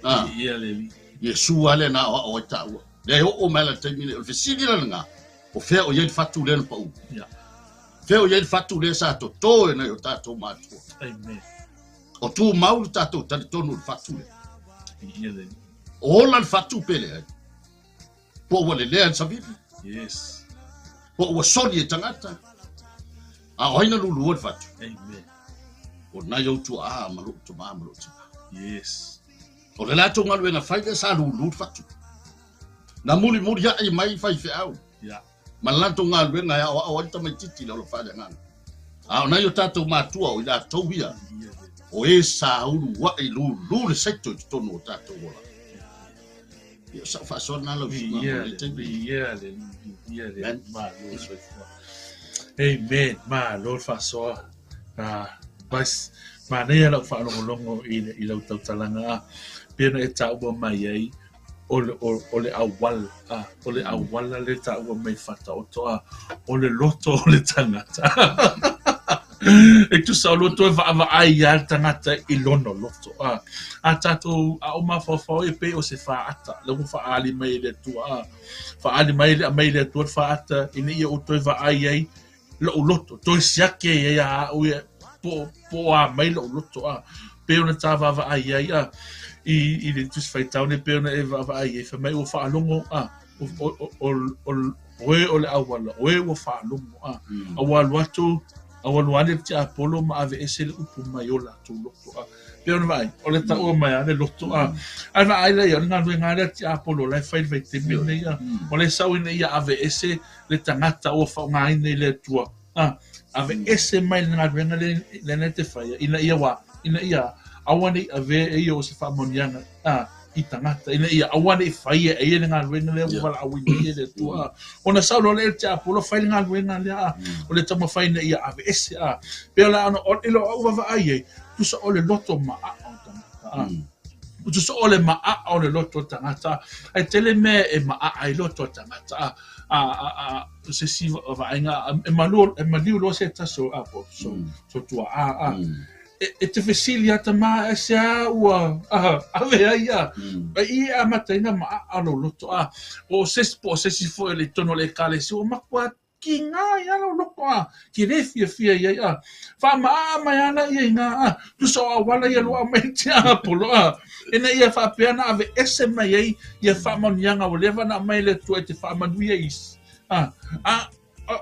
Ah. Ia le alii. Iesu lava lea na aoao ai taua. Leai oo mai la le taimi nei, o le fesili la lena, o fea o i ai le fatu lea na paū. Yeah. Fea o i ai le fatu lea sa totō e nai o tatou matua. Amen. O tumau le tatou talitonu i le fatu lea. Ia le alii. O ola le fatu pe leai. Po ua lelea le savili. Yes. Po ua soli e tagata. A o ai na lulua le fatu. Amen. O nai ou tuaa ma lou tamā ma lou tina. Yes. O le latou galuega fai lea sa lulu le fatu. Na mulimuli ae mai faifeau. Yeah. Ma le latou galuega e aoao ai le tamaititi i le ola faaleagaga. A o nai o tatou matua o i latou ia, Ia le alii. o e sa uluai lulu le saito i totonu o tatou ola. Ia, o sau faasoa lena lau susuga mo Ia lenei le taimi. Ia le alii. Ia le Amen. alii. Malo soifua. Amen. Malo le faasoa. Ah, bas, manaia lau faalogologo i, i lau tautalaga a. Pei ona e taua mai ai, O le, o, o le auala, a, o le auala le taua mai Faataoto, a, o le loto o le tagata. E tusa o loto e vaavaai ia le tagata i lona loto. A, a tatou, a o mafaufau e pei o se faata, le ua faaali mai e le Atua, a, faaali mai le aumai e le Atua le faata ina ia ou toe vaai ai lou loto, toe siaki ai ia au ia, po, po o a mai lou loto, a, pei ona ta vaavaai ai, a, i, i le Tusi Faitau nei pei ona e vaavaai ai, fai mai ua faalogo, a, o, o, o, o, o e o le auala, o e ua faalogo, a, a ua alu atu, a ua alu ane le tiapolo ma aveese le upu mai o latou loto, a, pei ona vaai, o le taua mai a le loto, a, ae vaai la ia, o le galuega lea tiapolo la e fai le vaitaimi lenei, a, o le sau ina ia aveese le tagata ua faaaogaina i le Atua, a, aveese mai le galuega lena e te faia, ina ia wā, ina ia aua ne i avea e ia o se faamanuiaga, a, i tagata, ina ia aua ne i faia e ia le galuega lea ua valaauina ai e le Atua, a. Ona sau loa lea e le tiapolo fai le galuega lea, a, o le taumafai ina ia aveese, a. Pei o le a ona, i lou au vaavaai ai, tusa o le loto maaa o tagata, a. Tusa o le maaa o le loto o tagata, ae tele mea e maaa ai loto o tagata, a, a, a, a, se isi vaaiga, e malu, e maliu loa se tasi o, a, po, so, so tuaa, a. E, e te fesili a tama, e se a ua, a, ave ai, a. E i e amataina maaa lou loto, a. Po o se isi, po o se isi foi o le totonu o le ekalesia, ua matua kiga i a lou loto, a, ke le fiafia i ai, a. Faamaaa mai a laia i ina, a, tusa o auala ia lua aumai le tiapolo, a. Ina ia faapea ona aveese mai ai ia faamanuiaga ua leva ona aumai e le Atua e te faamanuia i isi, a. A,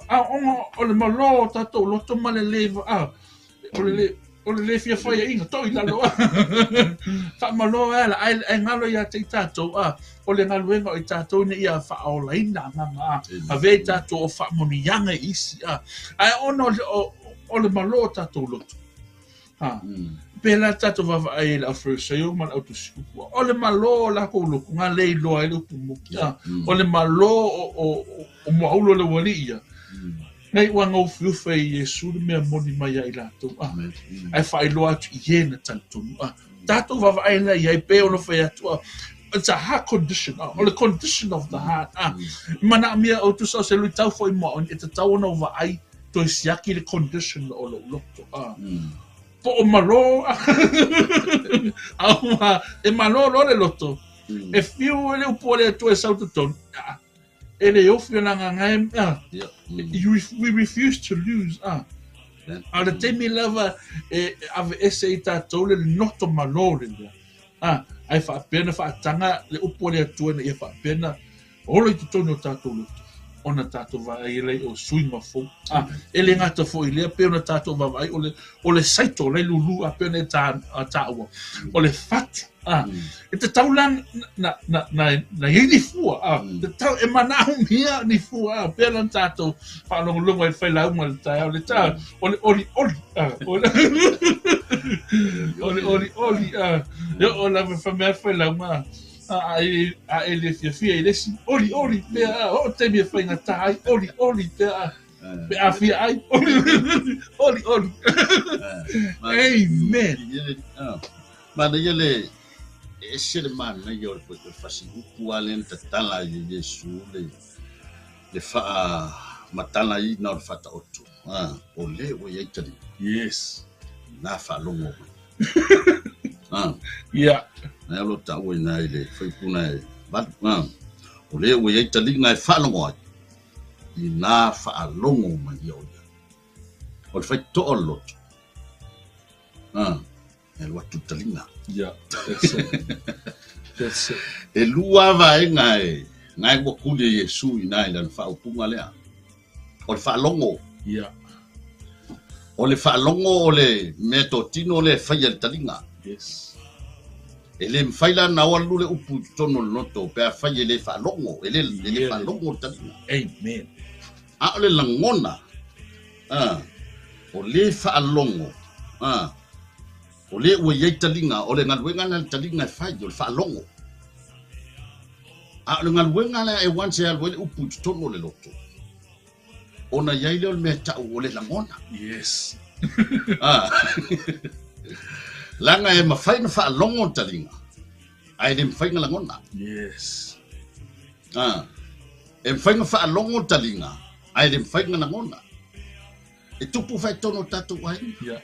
a, ona o le malo o tatou loto ma le le, a, o le le, o le le fia faiaina, to i lalo, a. Faamalo ai ala, ae, ae galo ia te i tatou, a, o le galuega o i tatou ina ia faaolaina agaga, a, avea i tatou o faamanuiaga i isi, a. Ae ona o le, o, o le malo o tatou loto, a. Pēlā tatou vaavaai i le aufaifariseo ma le autusi upu, o le malo o lakou loto, na le iloa ai le upu moni, a. O le malo o, o, o, o muaulu o le uali'i ia, Nei ua gaufiufe i Iesu le mea moni mai ia i latou, a. Ae faailoa atu i e na talitonu, a. Tatou vaavaai la i ai pei ona fai atu, a. It's a heart condition, a. O le condition of the heart, a. Manaomia o tusa o se luitau foi mo au, e tatau ona ou vaai toe siaki le condition o lou loto, a. Po o malo, a. A e malo loa le loto, e fiu e le upu a le Atua e sau i totonu, a. E le ofi o lagaga e, a. You, we refuse to lose, a. A o le taimi lava e aveese i tatou le loto malo le mea. A, ae faapea na faataga le upu a le Atua ina ia faapea na olo i totonu o tatou loto, ona tatou vaai ai o suiga fou. A, e le gata foi i lea, pei ona tatou vaavaai o le, o le saito la e lulu a pei ona e ta, taua, o le fatu. A, e tatau la na, na, na, na i ai ni fua, a, tatau e manaomia ni fua, a, pei ona tatou faalogologo ai i le failauga i le taeao, le ta, o le olioli, a, o le, o le olioli, a, e oo lava fai mai le failauga, a, a, e, a e le fiafia i le isi, olioli pea, a, oo taimi e faigata ai, olioli pea, a, pe a fia ai, oli, oli. Amen. Manaia le e ese le manaia o le fasiupu lava lea na tatala ai e Iesu le le faamatalaina o le Faataoto, a, o le ua i ai taliga. Yes. Na faalogo mai. A. Yeah. Na o lo taua ina i le fuaiupu na e 8, a, o le ua i ai taliga e faalogo ai, ina faalogo mai ia o ia. O le faitotoa o le loto. A. E alu atu le taliga. Yeah, that's it. That's it. E lua vaega e na e ua kuli e Iesu i na i lana faaupuga lea. O le faalogo. Yeah. O le faalogo o le mea totino le faia le taliga. Yes. E le mawhai la na oalu le upu i totonu o le loto, pe a fai e le faalogo, e le, e le faalogo le taliga. Amen. A o le lagona, a, o le faalogo, a, o le ua i ai taliga, o le galuega lea le taliga e fai, o le faalogo. A o le galuega lea e once e alu ai le upu i totonu o le loto, ona i ai lea o le mea tau o le lagona. Yes. A, leaga e mafai ona faalogo le taliga, Ae le mafai ona lagona. Yes. Ah. E mafai ona faalogo le taliga, ae le mafai ona lagona. E tupu faetonu o tatou aiga. Yeah.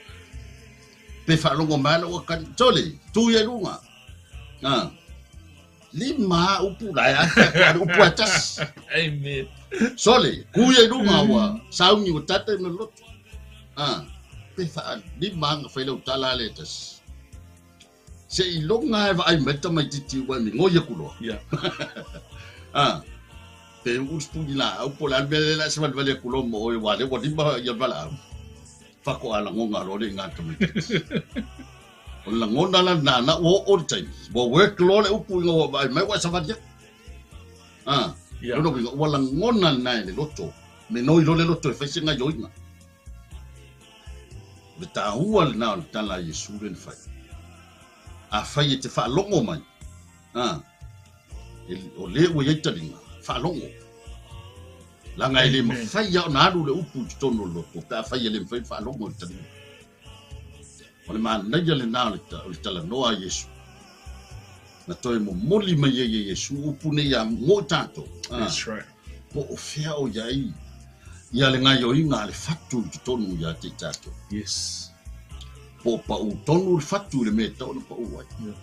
Pe faalogo mai lau akani. Sole, tu ia i luga. Ah. Lima upu la e ata ko upu a tasi. Amen. Sole, ku ia i luga ua sauni ua tata i me loto. Ah. Pe faa lima anga fai lau tala ale tasi. Se i loga e vaai mai le tamaitiiti ua e migoi aku loa. Yeah. Ah. Pe uu le sipuni laau po o le a le mea lea o le a savalivali atu loa ma oe aua o lea ua lima ia le valaau. Faatoa lagona loa le iga a le tamaitiiti. O le lagona la lena na ua oo le taimi. Ua work loa le upu ina ua vaai mai ua e savali atu. Ah. Yeah. Lona uiga ua lagona lena e le loto. Menoi loa le loto e fai se gaioiga. O le taua lena o le tala a Iesu lea na fai. Afai e te faalogo mai, a, e, o le ua i ai taliga, faalogo. Leaga e le mafai lava ona alu le upu i totonu o le loto, pe afai e le mafai ona faalogo i le taliga. O le manaia lena o le, o le talanoa a Iesu. Na toe momoli mai ai e Iesu upu nei ia mo i tatou. A, That's right. po o fea o i ai ia le gaioiga a le fatu i totonu ia te i tatou. Yes. Po o pau tonu le fatu i le mea e tatau ona pau ai. Yeah.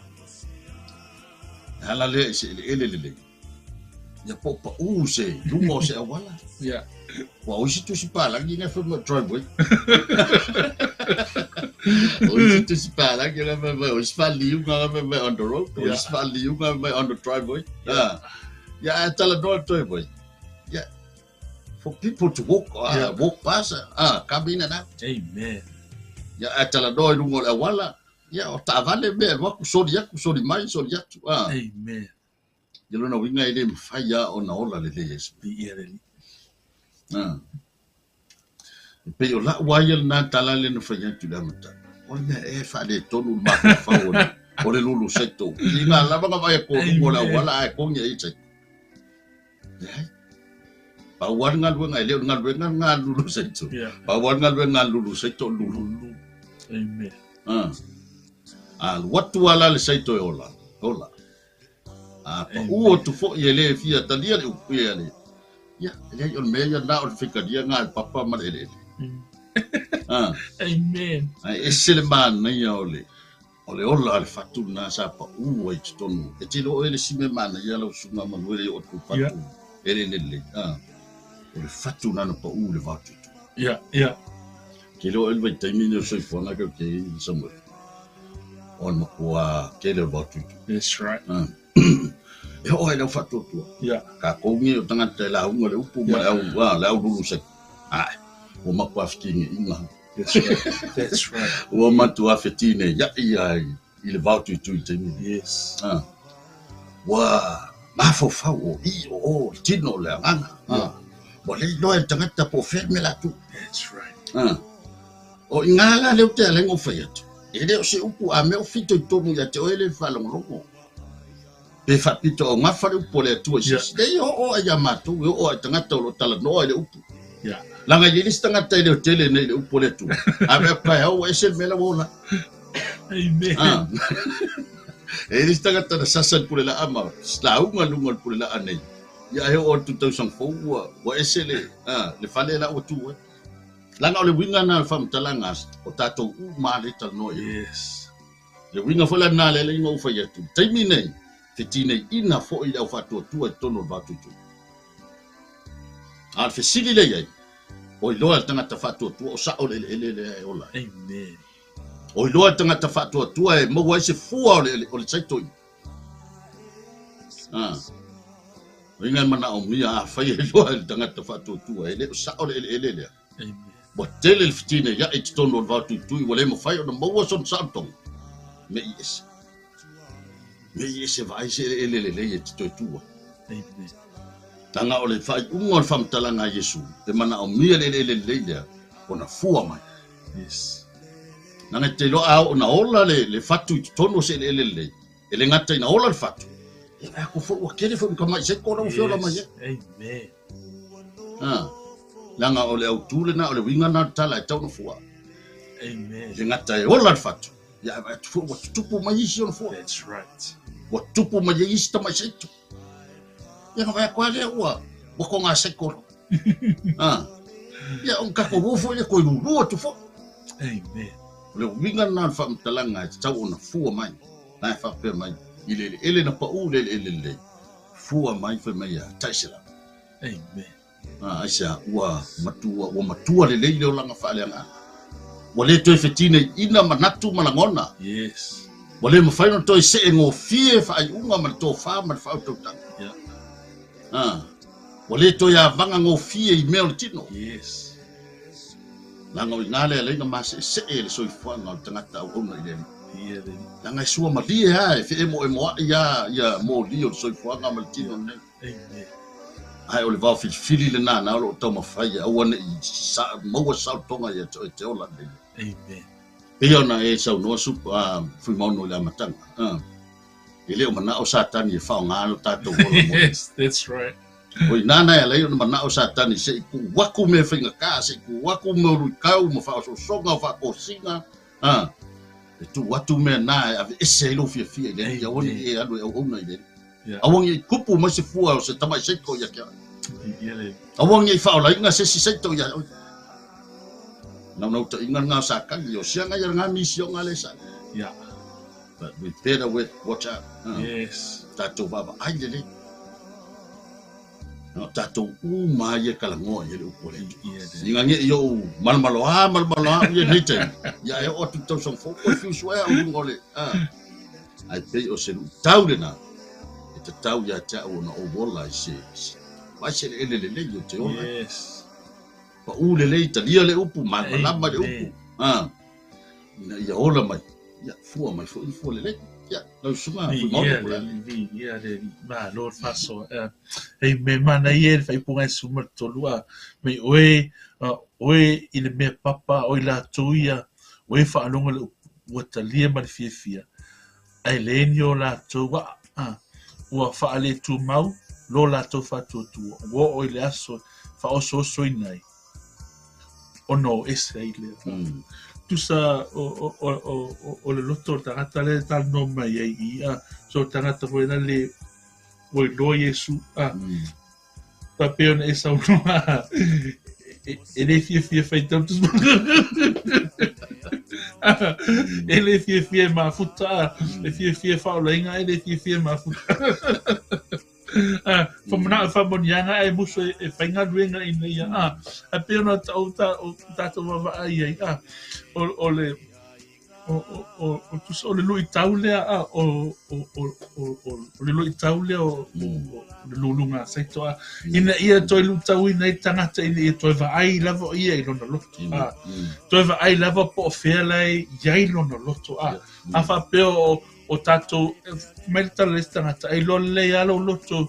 E ala lea i se eleele lelei. Ia po o pau se luga o se auala. Yeah. Ua o isi tusi palagi na fai mai driveway. O isi tusi palagi na fai mai, o isi faaliuga na fai mai on the road. O isi faaliuga na fai mai on the driveway. Yeah. Yeah, ae talanoa le driveway. Yeah. For people to walk, Yeah. walk past, come in and out. Amen. Yeah, ae talanoa i luga o le auala. Yeah, o taavale mea e alu atu, soli atu, soli mai, soli atu. Amen. Ia lona uiga e le mafai lava ona ola lelei ai se Viia le Alii. E pei o lau lava ia lena tala lea na fai atu i le amataga. O le mea ea e faaletonu le mafaufau o le, o le lulu saito. I ngā lava nga vaai a kō luga o le auala ae kogi ai saito. Leai. Pau lava le galuega, e le o le galuega lena a le lulu saito. Yeah. Pau lava le galuega a le lulu saito o le lulu. Lulu. Amen. A alu atu lava la le saito e ola, ola. A pau atu foi e le fia talia le upu ia le. Ia, e leai o le mea ia na o le fekalia ngā le papa ma le eleele. Amen. Ae ese le manaia o le o le ola a le fatu lena sa pau ai i totonu. E te iloa oe le isi mea manaia lau susuga Manuele i oo atu i fatu Yeah. eleele lelei. O le fatu lena na pau i le vaotutu. Yeah, yeah. Ke iloa oe le vaitaimi nei o le soifuaga kau ke i le Samuel. O le matua tele o le vaotutu. That's right. E oo ai lau faatuatua. Yeah. Tatou nei o tagata e lauga le upu ma le au, le au lulu saito. Ae, ua matua fetineiga. That's right. That's right. Ua matua fetineiai ai i le vaotuitui i le taimi nei. Yes. Ua mafaufau o i o o le tino o le agaga. Ua le iloa e le tagata po o fea le mea latou. That's right. O i ngā la leo te alai ngau whai atu. E leo se upu a mea o fito i tonu ia te oe le whalongolongo. Pe whapito o ngā whare upu o le atua i sisi. Nei o o ai a mātou, e o o ai tangata o lo tala noa i le upu. Yeah. Langa i elisi tangata i leo tele nei le upu o le atua. A mea kai hau ese le mea la wola. Amen. E elisi tangata na sasa le pule la ama. La unga lunga le pule la anei. Ia he o 2004 ua, ua ese le, le fale la ua tu. Langa o le winga na le whamtalanga o tātou u mā le talanoa i. Yes. Le winga foi la nā le le inga u whai atu. Taimi nei, te tinei ina foi le au whātua i tonu o le vātutu. A le fesili le iai, o iloa le tangata whātua o sao le ele ele le e ola. Amen. O iloa le tangata whātua e maua ai se fua o le, o le saito i. O inga mana o mia a whai e iloa le tangata whātua e le o sao le ele ele lea. Amen. Ua tele le fetine ia i totonu o le vaotuitui, ua le mafai ona maua sona saolotoga. Me i ese. Me i ese vaai se eleele lelei e te toe tu ai. Amen. Leaga o le faaiuga o le faamatalaga a Iesu, e manaomia le eleele lelei lea, ona fua mai. Yes. Leaga e te iloa a oo ona ola le fatu i totonu o se eleele lelei, e le gata ina ola le fatu, e vaai atu foi ua tele foi ma tamai saiko la ua feola mai ai. Amen. Leaga o le autū lena, o le uiga lena o le tala e tau ona fua. Amen. E le gata e ola le fatu, ia e vaai atu foi ua tutupu mai isi ona fua. That's right. Ua tupu mai ai isi tamai saito. Ia na vaai atu lava lea ua ua toga saiko loa. Ah. Ia o tatou o foi lea toe lulu atu foi. Amen. O le uiga lena o le faamatalaga e tatau ona fua mai. Na e faapea mai i le eleele na pau i le eleele lelei, fua mai fai mai ia 100. Amen. Ah, aisea, ua matua, ua matua lelei le olaga faaleagaga. Ua le toe fetineiina manatu ma lagona. Yes. Ua le mafai ona toe see gofie faaiuga ma le tofa ma le faautautaga. Yeah. Ah, ua le toe avaga gofie i mea o le tino. Yes. Leaga o i ina le alai na maseesee le soifuaga o le tagata auauna i le Alii. Ia le. Leaga e suamalie lava, e feemoemoai lava ia moli o le soifuaga ma le tino lenei. Amen. Ae o le vao filifili lena na o lo o taumafai e aua ne i maua se saolotoga ia te oe e te ola lelei. Amen. Pei ona e saunoa Fuimaono i le amataga, e le o manao Satani e faaaoga lo tatou ola mo. Yes, that's right. O i ina na e ala ai ona manao Satani se i tuu atu mea faigata, se i tuu atu mea o luitau ma faaosoosoga o faatosina, e tuu atu mea na e aveese ai lou fiafia i le Alii, aua ne i e alu e auauna i le Alii. Aua ne i tupu mai se fua o se tamai seito ia te oe. Aua ne i faaolaina se isi seito ia oe. Naunautaiga lena o Satani, o siaga ia lena misioga lea sa. But we better watch out. Yes. Tatou vaavaai lelei. O tatou uma ia e talanoa i ai le upu a le Atua. Ina ne i ou malomaloa malomaloa au ia nei taimi, ia e oo atu i le tausaga fou, toe fiu suea au i luga o le, ae pei o se luitau lena e tatau ia te au ona ou ola i se, vaai se eleele lelei ou te ola ai. Yes. Pau lelei, talia le upu, malamalama le upu, ina ia ola mai, ia fua mai foi ni fua lelei. Ia, lau susuga Fuimaono po o le a? Viia le Alii, malo le faasoa. Amen. Manaia e le faaipuga e 13 a mai oe, oe i le mea papa, o i latou ia, oe faalogo le upu, ua talia ma le fiafia, ae leai ni o latou a'a, ua faaletumau lo latou faatuatua, ua oo i le aso e faaosoosoina ai, ona o ese ai lea. Tusa o le loto o le tagata lea e talanoa mai ai i a, so tagata foi na le ua iloa Iesu a, faapea ona e saunoa e le fiafia faitau tusi e le fiafia e mafuta a, e fiafia e faaolaina e le fiafia e mafuta. Whamanao whamonianga e muso e whaingaluenga ina ia a. A pei ona ta'u tatou vaavaai ai a, o le o o tusa o le luitau lea a o o o o o le luitau lea o o le luluga a saito a ina ia toe luitauina ai le tagata ina ia toe vaai lava o ia i lona loto a toe vaai lava po o fea la e i ai lona loto a a faapea o o tatou mai le tala le isi tagata e iloa lelei lava lou loto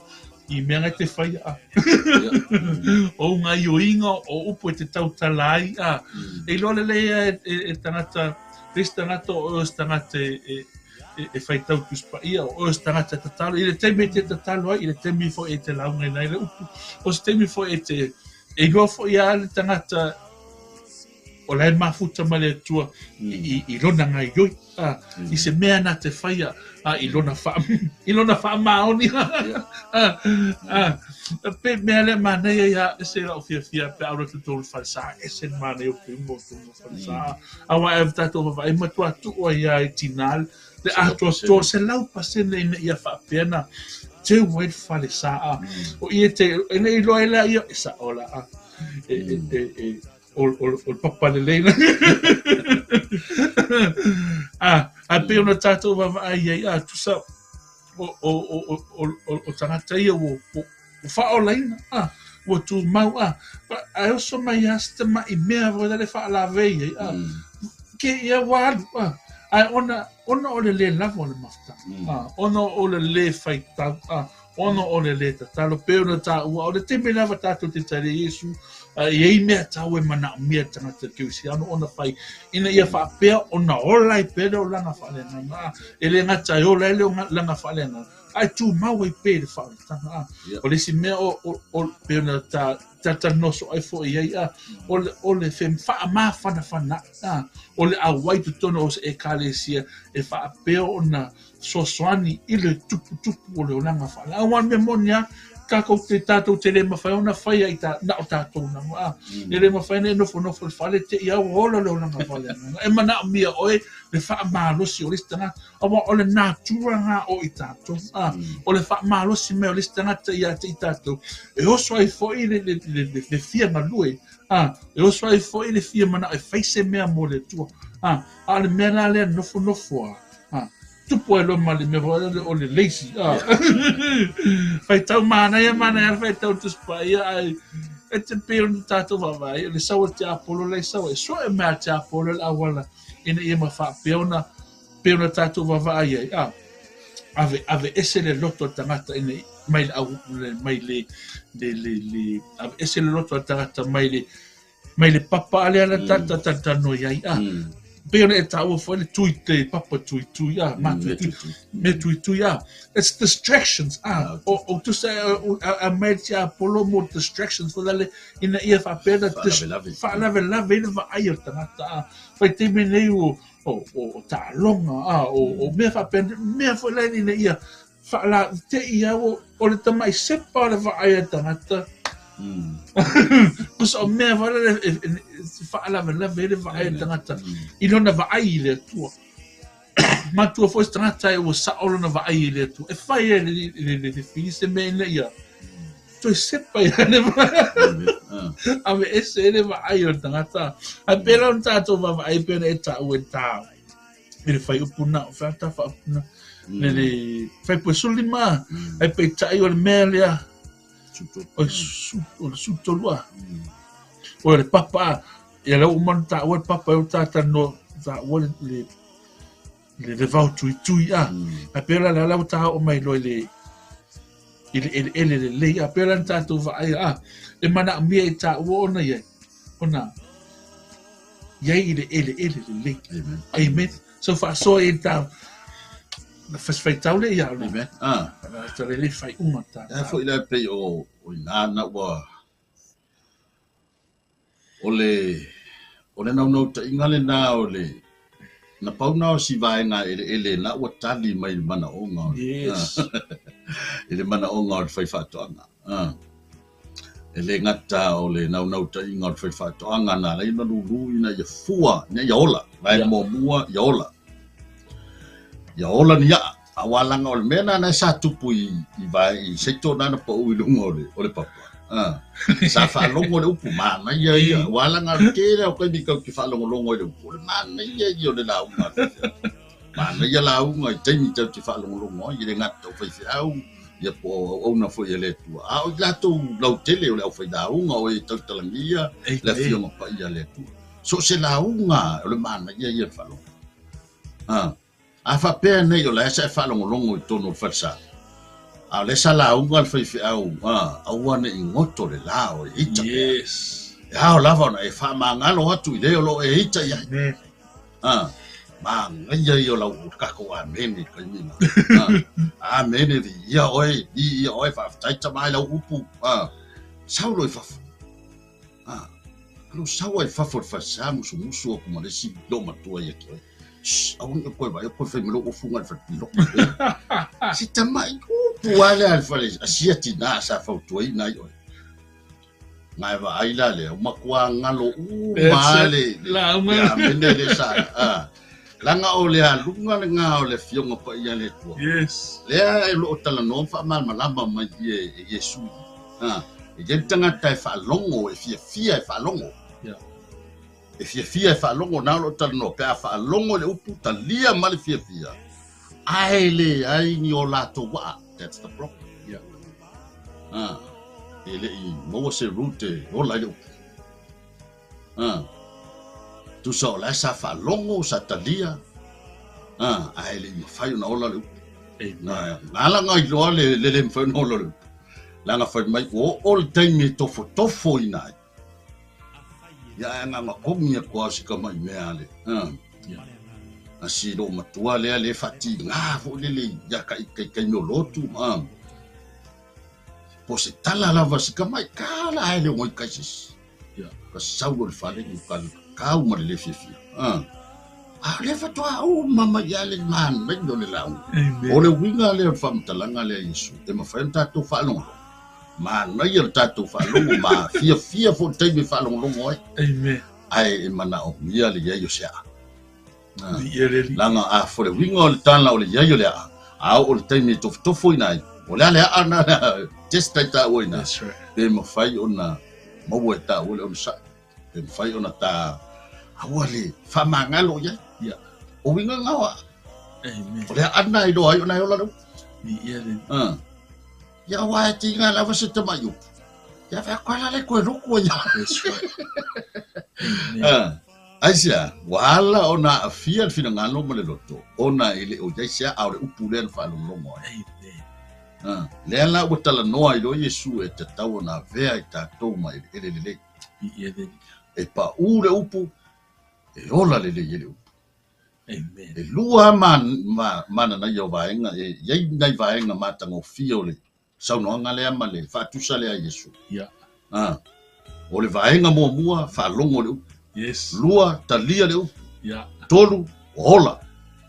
i mea na e te faia a. O gaoioiga o upu e te tautala ai a. E iloa lelei lava e tagata, le isi tagata o oe o se tagata e faitau Tusi Paia, o oe o se tagata e tatalo. I le taimi e te tatalo ai, i le taimi foi e te laugaina ai le upu, o se taimi foi e te, e iloa foi lava le tagata o la e mafuta mai le Atua i lona gaoioi, a, i se mea na te faia, a, i lona wha, i lona faamaoni. A, a, pe mea lea manaia ia ese lau fiafia pe a alu atu tou i le falesa, ese le manaia o te uma o tou falesa. Aua e tatou vaavaai matua tuu ai lava i tinā le atoatoa 100% ina ia faapea na teu ai le falesa. A, o i e te, e ne i iloa ai laia, e sa'o la, a, e, e, e, e, o le papa lelei la. A, a pei ona tatou vaavaai ai, a, tusa, o, o, o, o, o, o tagata ia ua, ua, ua faaolaina, a, ua tumau, a, ae oso mai lava se tamai mea foi lele faalavei ai, a, ke ia ua alu, a, ae ona, ona o le lē lava o le mafutaga, a, ona o le lē faitau, a, Ona o le lē tatalo, pei ona taua, o le taimi lava tatou te tali ai Iesu, e i ai mea tau e manaomia e le tagata kerisiano ona fai, ina ia faapea ona ola ai pea le olaga faaleagaga. E le gata e ola ai le olaga faaleagaga, ae tumau ai pea i le faaolataga. O le isi mea o, o, o, pei ona ta, talatalanoa soo ai foʻi ai a o le faamafanafanaʻi a o le auai totonu o se ʻekalesia e faapea ona fesoasoani i le tuputupu o le olaga faaleagaga. Aua o le mea moni lava, tatou te, tatou te le mafai ona faia i ta, na o tatou lava. A, E le mafai ona e nofonofo i le fale te i a ua ola le olaga faaleagaga. E manaomia oe le faamalosi o le isi tagata. Aua o le natura lena o i tatou. A, o le faamalosi mai o le isi tagata ia te i tatou, e oso ai foi le, le, le, le, le fia galue. A, e oso ai foi le fia manao e fai se mea mo le Atua. A, a o le mea la lea nofonofo lava. A, tupu ai loa ma le mea foi lea o le lazy. A, faitau manaia manaia le faitau Tusi Paia ae e te pei ona tatou vaavaai, o le sau a le tiapolo la e sau ai, sue mai a le tiapolo le auala ina ia ma faapea ona pei ona tatou vaavaai ai, a, ave, ave ese le loto o le tagata ina mai le au, mai le, le, le, le, ave ese le loto o le tagata mai le, mai le papa a lea na talatalanoa i ai, a. Pei ona e taua foi le tui te papa tuitui, a, ma tuitui, me tuitui, a. It's distractions, a. O, o tusa a, a mai le tiapolo mo distractions, foi lale, ina ia faapea na faalavelave i le vaai o le tagata, a. Faitaimi nei ua, o, o, o taaloga, a, o, o mea faapea, mea foi la ina ia faala, te i au, o le tamai sepa o le vaai a le tagata, Pusa o mea foi la e, e, e faalavelave ai le vaai a le tagata i lona vaai i le Atua. Matua foi se tagata e ua sao lona vaai i le Atua. E fai e le, le, le, le fili se mea ina ia toe sepa ia le ave ese ai le vaai o le tagata. Ae pei la ona tatou vaavaai pei ona e taua i le tā i le fuaiupu na o feata faaupu na le le fuaiupu 15 ae peitai o le mea lea o le su o le 12 a o le papa ia lea ua uma ona taua le papa e o talatalanoa taua le le le, le vao tuitui a ae pei la lea ua ta oo mai loa i le i le eleele lelei a pei la na tatou vaai a e manaomia e taua ona iai ona iai i le eleele lelei. Amen. Amen. So faasoa i ta faitau le ia Amen. Ah. Ta le le faaiuga ta. E foi la pei o o ina na ua o le o le naunautaiga lena o le na pau na o si vaega eleele na ua tali mai le manaoga o Yes. i le manaoga o le faifaatoaga. Ah. E le gata o le naunautaiga o le faifaatoaga na ala ai ona lulu ina ia fua, ina ia ola. Vaega muamua, ia ola. Ia ola ni a'a. Aua laga o le mea lena sa tupu i, i, vae, i seito na na pau i luga o le, o le papa. Ah. Sa faalogo le upu, manaia ia. Aua laga o le tele o taimi tatou te faalogologo ai le upu, o le manaia ia o le lauga a le faifeau. Manaia lauga i taimi tatou te faalogologo ai, e le gata o faifeau, ia po o auauna foi a le Atua. A o i latou lautele o le aufailauga o e tautalagia le Afioga Paia a le Atua. So o se lauga o le manaia ia o le faalogo. Ah. A faapea nei o la e sa e faalogologo i totonu o le falesa, a o lea sa lauga le faifeau, ah, aua ne i goto le la o e ita pea. Yes. E ao lava ona e faamagalo atu i le o lo o e ita i ai. Amen. Ah, manaia ia o lau o tatou amene i le taimi lena. Ah, amene viia oe, viia oe, faafetai tama i lau upu. Ah, sau loa i fafo. Ah, alu sau ai i fafo i le falesa musumusu atu ma le isi loomatua ia te oe. Shh, aua ne i koe vaai, koe fai mai lou ofuga i le falepilota. Si tamai upu lava lea a le fale, a sia tina sa fautuaina ai oe. Na e vaai la lea, ua matua galo uma lava le, le amene lea sa, ah. Leaga o le aluga lena o le Afioga Paia a le Atua. Yes. Lea e lo o talanoa ma faamalamalama mai i e Iesu. Ah, e i ai le tagata e faalogo, e fiafia e faalogo. Yeah. E fiafia e faalogo, na o lo o talanoa, pe a faalogo i le upu, talia ma le fiafia, ae leai ni o latou waa. That's the problem. Yeah. Ah, e le i maua se root e ola ai le upu. Ah, tusa o la e sa faalogo, sa talia, ah, ae le i mafai ona ola le upu. Amen. Na ala ona iloa le le le mafai ona ola le upu. Leaga fai mai, ua oo le taimi e tofotofoina ai. Ia ae agaga kogi atu lava si tamai mea le, ah. A si loomatua lea le faatiga foi lele ia kai kai taimi o lotu, ah. Po se tala lava se tamai tala ae le ogoi kai se isi. Ka sau loa i le fale ka kau ma le le fiafia. A o lea faatoa uma mai lava le manaia o le lauga. O le uiga lea o le faamatalaga lea a Iesu, e mafai ona tatou faalogologo. Manaia le tatou faalogo ma fiafia foi i le taimi e faalogologo ai. Ae e manaomia le i ai o se aa. Leaga a fo le uiga o le tala o le i ai o le aa, a oo i le taimi e tofotofoina ai, o le a le aa lena test ai taua i ina, pe mafai ona maua e taua le onosai, pe mafai ona ta aua le faamagalo i ai. O uiga na o aa. O le aa lena e iloa ai ona e ola le upu. Ia aua e tiga lava se tamai upu. Ia fai atu ala le koe lotu ai. That's right. Ah, aisea, ua ala ona aafia le finagalo ma le loto, ona e le o i ai se aa o le upu lea na faalogologo ai. Amen. Ah, lea la ua talanoa ai loa Iesu e tatau ona avea i tatou ma eleele lelei. E paʻū le upu, e ola lelei ai le upu. Amen. E lua lava mananaia o vaega, e i ai nai vaega matagofie o le saunoaga lea ma le faatusa lea a Iesu. Yeah. Ah, o le vaega muamua, faalogo le upu. Yes. Lua, talia le upu. Yeah. Tolu, ola.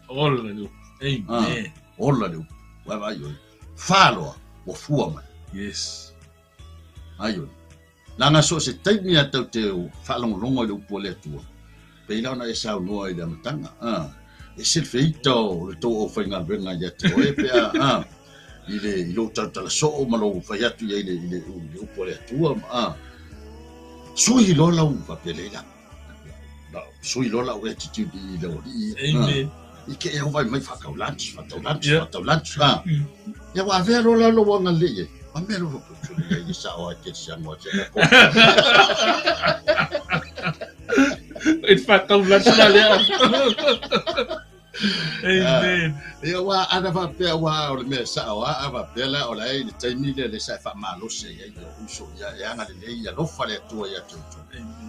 Ola le upu. Amen. Ah, ola le upu. Ua vaai oe. Fa loa, ua fua mai. Yes. Ai oe. Leaga so o se taimi lava tatou te faalogologo i le upu a le Atua, pei la ona e saunoa i le amataga, a, e ese le feita o le tou aufaigaluega ia te oe pe a, a, i le, i lou talatala soo ma lou fai atu i ai i le, i le, i le upu a le Atua, ma, a, sui loa lau faapea la, sui loa lau attitude i le alii, Amen. I ke e vaai mai faatau lunch, faatau lunch, faatau lunch, a. Ia ua avea loa la lou agalelei ai. A mea loa faapea, ia sao ai ke siago atu ia ko. E faatau lunch la lea. Amen. Ia ua ana faapea ua o le mea sao a a faapea la o la e i le taimi lea lea sa e faamalosi ai ai lou uso ia e agalelei ia alofa le Atua ia te outou.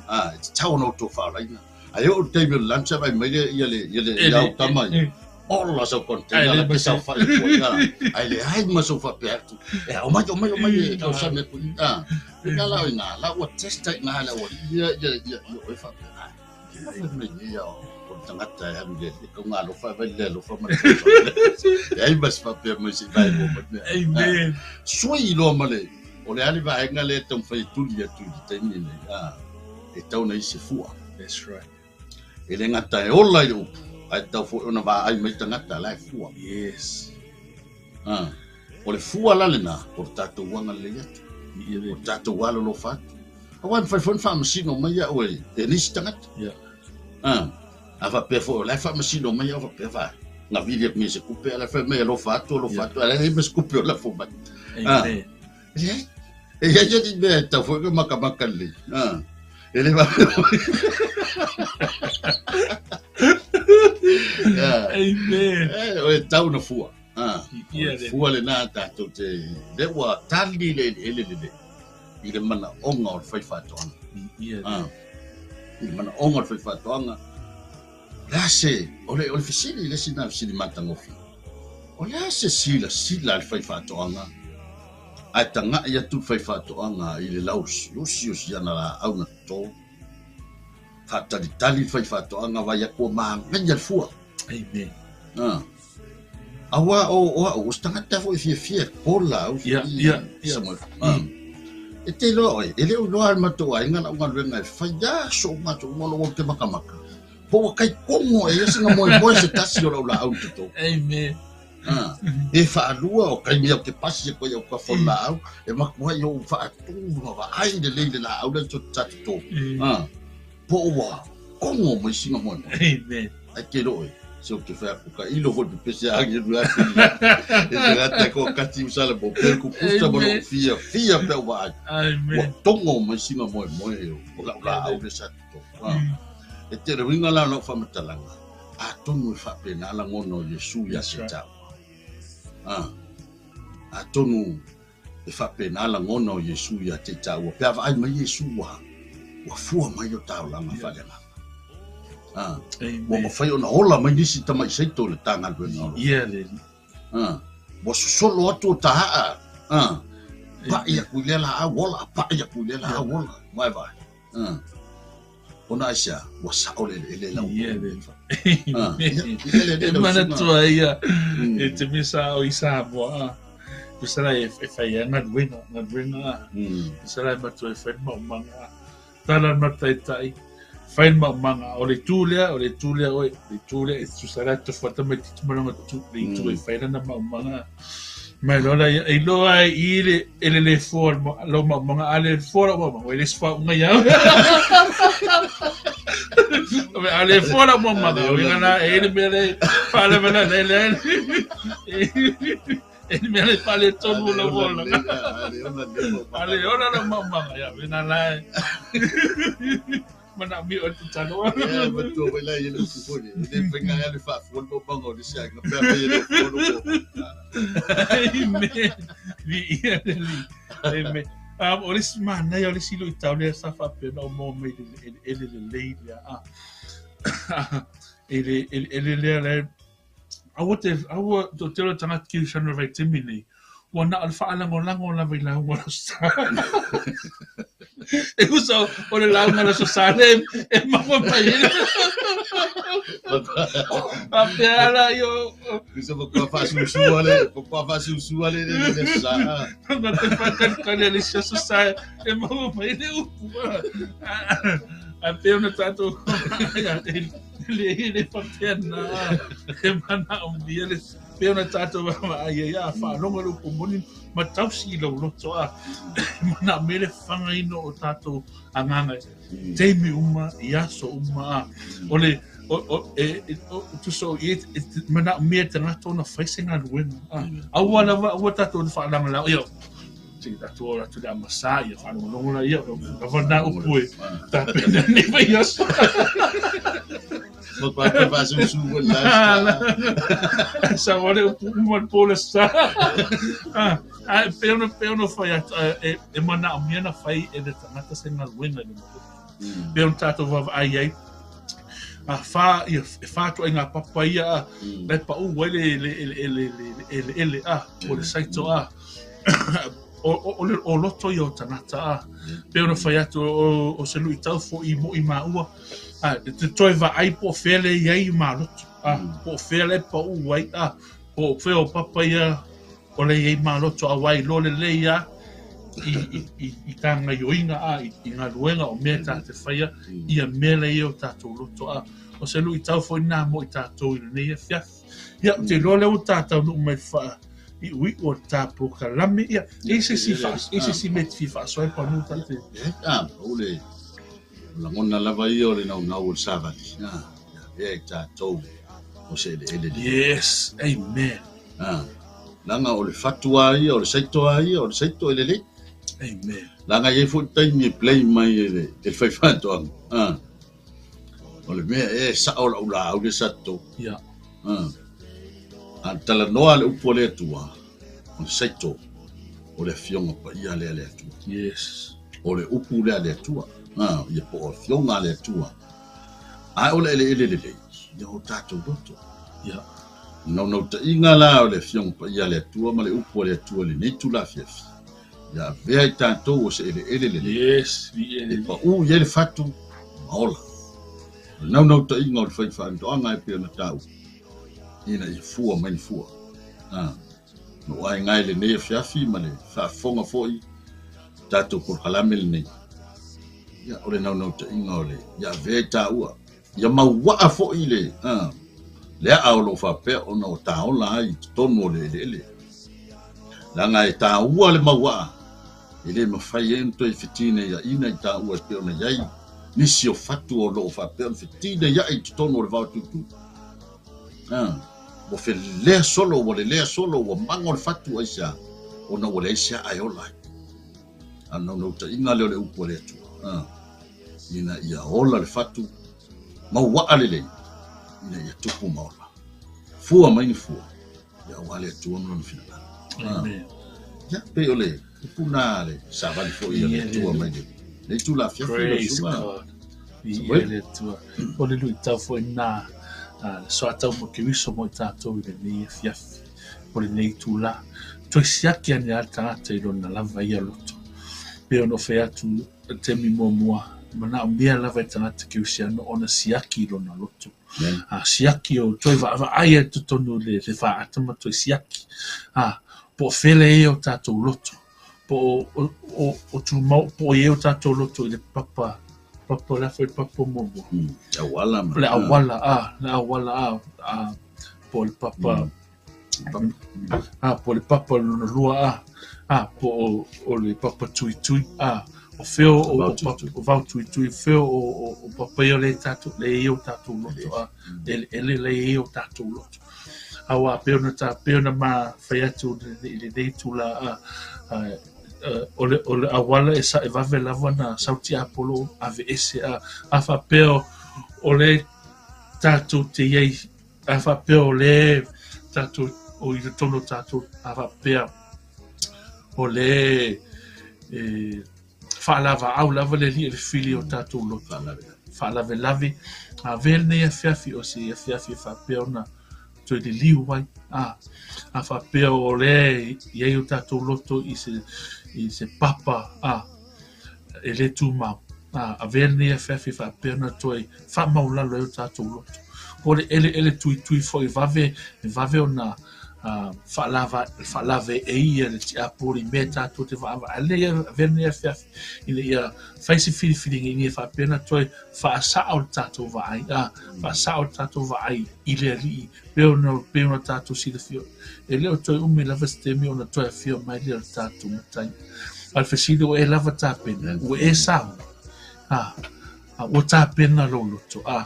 A e tatau ona outou faaolaina. Ae oo i le taimi o le lunch vaai mai lea ia le ia le ia au tama ia. Ola sau container la ke saofai atu ai a. Ae leai ma sou faapea atu. E omai omai omai e tausami atu i a. Ina la o ina la ua test ai ina le aualii ia ia ia ia oe faapea. A fai mai nei ia o le tagata e alu i le alii e tauga alofa e vai le alofa ma le Leai ma se faapea mai se i vae mua mai mea. Amen. Sui loa ma le o le a le vaega lea e taumafai e tuli atu i le taimi lenei a. E tatau ona i ai se fua. That's right. E le gata e ola i le upu, ae tatau foi ona vaai mai tagata la e fua. Yes. Ah. O le fua la lena, o le tatou agalelei atu. O le tatou alolofa atu. Aua e mafai foi ona faamasino mai au e, e nisi tagata. Yeah. Ah. A faapea foi o la e faamasino mai au faapea fa gavili atu nei se kupe, ala fai mai alofa atu, alofa atu, ala leai ma se kupe o lafo mai. Amen. Ah. Leai. E i ai ni mea e tatau foi ona makamaka lelei. Ah. E le faapea foi. Ah. Amen. Eh, o e tatau ona fua. Ah. Ia O le le. fua lena tatou te le ua tali le eleele lelei i le manaoga o le faifaatoaga. Ia le. Ah. I le manaoga o le faifaatoaga. O le a se, o le, o le fesili, le isi lena fesili matagofie. O le a se silasila a le faifaatoaga ae tagai atu le faifaatoaga i le lausiosi o si ana laau na toto? Faatalitali le faifaatoaga vaai atu ua manaia le fua. Amen. Ah. Aua o, o au, o se tagata foi e fiafia e kola au Ia, ia, ia. Samuel. Ah. E te iloa oe, e le o iloa e le matou aiga lau galuega e fai aso uma aso uma lou ou te makamaka. Po ua kai kogo e ia sina moemoe se tasi o lau laau i totonu. Amen. Ah. E faalua o taimi au te pasi atu ai au kafa o le laau, e matuai ou faatu ma vaai lelei le laau lea sa toto. Ah. Po ua kogo mai sina moemoe. Amen. Ai te iloa oe, se ou te fai atu ka ilo foi pepese a agi atu atu i e te gata e koa kati usala mo pe kukusa mo lou fia fia pe au vaai. Ua Amen. togo mai sina moemoe o lau laau lea sa toto. Ah. E te le uiga la o lau faamatalaga, atonu e faapena lagona o Iesu ia That's te right. taua. Ah. Atonu e faapena lagona o Iesu ia te taua. Pe a vaai mai Iesu ua, ua fua mai o taulaga Yeah. faaleagaga. Ah. Ua Amen. mafai ona ola mai nisi tamai seito i le Matagaluega o Loto. Ia le. Ah. Ua sosolo atu o tahaa. Ah. Paʻi aku i lea laʻau ola, paʻi aku i lea laʻau ola. Vaevae. Ona aisea, ua saʻo le eleele lau. Ia le. E manatua ia e te mea sa o i Samoa. Tusa la e fai ai galuega, galuega. Tusa la e matua e fai le maumaga. Tala le mataitai, fai le maumaga. O le itu lea, o le itu lea oe, le itu lea e tusa la e tofu ata tamaitiiti ma lona tu, le itu e fai lana maumaga. Mai loa lea, e iloa ai i le e lele fua lou maumaga, a le fua lau maumaga, ua le se faauuga ia oe. A le fua lau maumaga, o uiga na, e i ai le mea lea e faalavelave ai lea. E le mea lea e faaletonu lau olaga. A le ola lau maumaga, ia uiga la e manaomia oe tatalo. Ia, matua mai la i le upu foi. E le faiga ai le faafua le maumaga o le isi aiga pe afai e le o fua lou maumaga. Amen. Viia le Alii. Amen. O le isi manaia o le isi luitau lea sa faapea ona ou maua mai i le eleele lelei lea. I le eleele lea la e aua te aua to tele o tagata kerisiano i le vaitaimi lenei ua na o le faalagolago lava i lauga o le Aso Sa. E usa o le lauga o le Aso Sa lea e maua mai ai. Faapea la io Usa mo kwa faasuasua le, kwa faasuasua le le le sa. Ma te faakalikali a le isi Aso Sa e maua mai ai le upu. Ae pei ona tatou le le faapea na e manaomia le pei ona tatou vaavaai ai a faalogo le upu moni ma tausi i lou loto a e manaomia le fagaina o tatou agaga i taimi uma i aso uma a o le o o e o tusa o i e manaomia e tagata ona fai se galuega a aua lava aua tatou te faalagolago ia se i tatou ola atu le amasa ia faalogologo laia lava na upu e tapena nei vaiaso. Mo pa te faasusu foi la. Sa o le upu uma le po le sa. Ae pei ona pei ona fai atu e e manaomia na fai e le tagata se galuega i lona loto. Pei ona tatou vaavaai ai a fa ia e fa ituaiga papa ia a la e paʻu ai le le le le eleele a po o le saito a o, o, o, o loto ia o tagata a. Pei ona fai atu o, o se luitau foʻi moʻi maua a, e te toe vaai po o fea le i ai ma loto a, po o fea le paʻu ai a, po o fea o papa ia o le i ai ma loto aua e iloa lelei a i, i, i, i tā gaioiga a, i, i galuega o mea ta te faia, ia mea le i o tatou loto a. O se luitau foʻi lena mo i tatou i lenei afiafi. Ia, ou te iloa lea ua ta taunuu mai i le faaiuiu o le ta polokalame. Ia, e i se isi i se isi mea e te fia faasoa ai panu ta te. Ah, o le lagona lava ia o le naunau o le savali. Ah, ia avea i tatou o se eleele lelei. Yes, amen. Ah, leaga o le fatu lava ia, o le saito lava ia, o le saito e lelei. Amen. Leaga e i ai foi taimi e blame mai e le, e le faifaatoaga. Ah, O le mea ea e saʻo lau laau lea sa toto. Ia. A talanoa le upu a le Atua, o le saito, o le afioga paia lea a le Atua. Yes. O le upu lea a le Atua. Ia po o afioga a le Atua. Ae o le eleele lelei, ia o tatou loto. Ia. Naunautaiga la o le afioga paia a le Atua ma le upu a le Atua i lenei itula afiafi, ia avea i tatou o se eleele lelei. Yes, e paʻu i ai le fatu ma ola. O le naunautaiga o le fai faatoaga e pei ona taua, ina ia fua mai ni fua. Lou aiga i lenei afiafi ma le faafofoga foi tatou polokalame lenei. Ia, o le naunautaiga o le ia avea i taua. Ia mauaa foi le, le a'a o lo o faapea ona o taola ai i totonu o le eleele. Leaga e taua le mauaa, e le mafai ai ona toe fetineiaina i taua e pei ona i ai nisi o fatu o lo o faapea ona fetineiai i totonu o le vaotutu. Ua felelea solo, ua lelea solo, ua mago le fatu aisea, ona ua leai se a'a e ola ai. A o le naunautaiga lea o le upu a le Atua, ina ia ola le fatu, mauaa lelei, ina ia tupu ma ola. Fua mai ni fua, ia aua le Atua ma lona finagalo. Amen. Ia, pei o le upu na le savali foi a le Atua mai le le itula afiafi lau Praise susuga. God. Viia le Atua. O le luitau foi na, le soatau mo Keriso mo i tatou i lenei afiafi. o lenei itulā. Toe siaki ane lava le tagata i lona lava ia loto. Pei ona ou fai atu i le taimi muamua, e manaomia lava e le tagata kerisiano ona siaki i lona loto. A siaki o toe vaavaai i totonu i le faata ma toe siaki. A po o fea lea e i ai o tatou loto, po o tumau, po o i ai o tatou loto i le papa, papa o le a foi le papa muamua? Le auala ma. Le auala, a, le auala, a, a, po o le papa, a, po o le papa lona lua, a, a, po o, o le papa tuitui, a, o fea o, o, o vao tuitui, fea o, o, o papa ia lea tatou, lea e i ai o tatou loto, a, eleele lea e i ai o tatou loto. Aua pei ona ta, pei ona ma fai atu i lenei itulā, a, a, o le, o le auala e sa, e vave lava ona sau tiapolo aveese, a, a faapea o le tatou te i ai, a faapea o le tatou o i totonu o tatou, a faapea o le e, faalavaau lava le Alii e le fili o tatou loto, faalavelave. Avea lenei afiafi o se afiafi e faapea ona toe liliu ai. A, a faapea o lea e i ai o tatou loto i se, i se papa, a, e le tumau. A, avea lenei afiafi e faapea ona toe faamaulalo ai o tatou loto. Po o le eleele tuitui foi vave, e vave ona faalava, faalave e ia le tiapolo i mea tatou te vaavaai. Lea ia avea lenei afiafi ina ia fai se filifiliga ina ia faapea ona toe faasao le tatou vaai, a, faasao le tatou vaai i le Alii, pei ona, pei ona tatou silafia. E le o toe umi lava se taimi ona toe afio mai lea o le tatou Matai. A o le fesili, ua e lava tapena, ua e sauni, a, a ua tapena lou loto, a,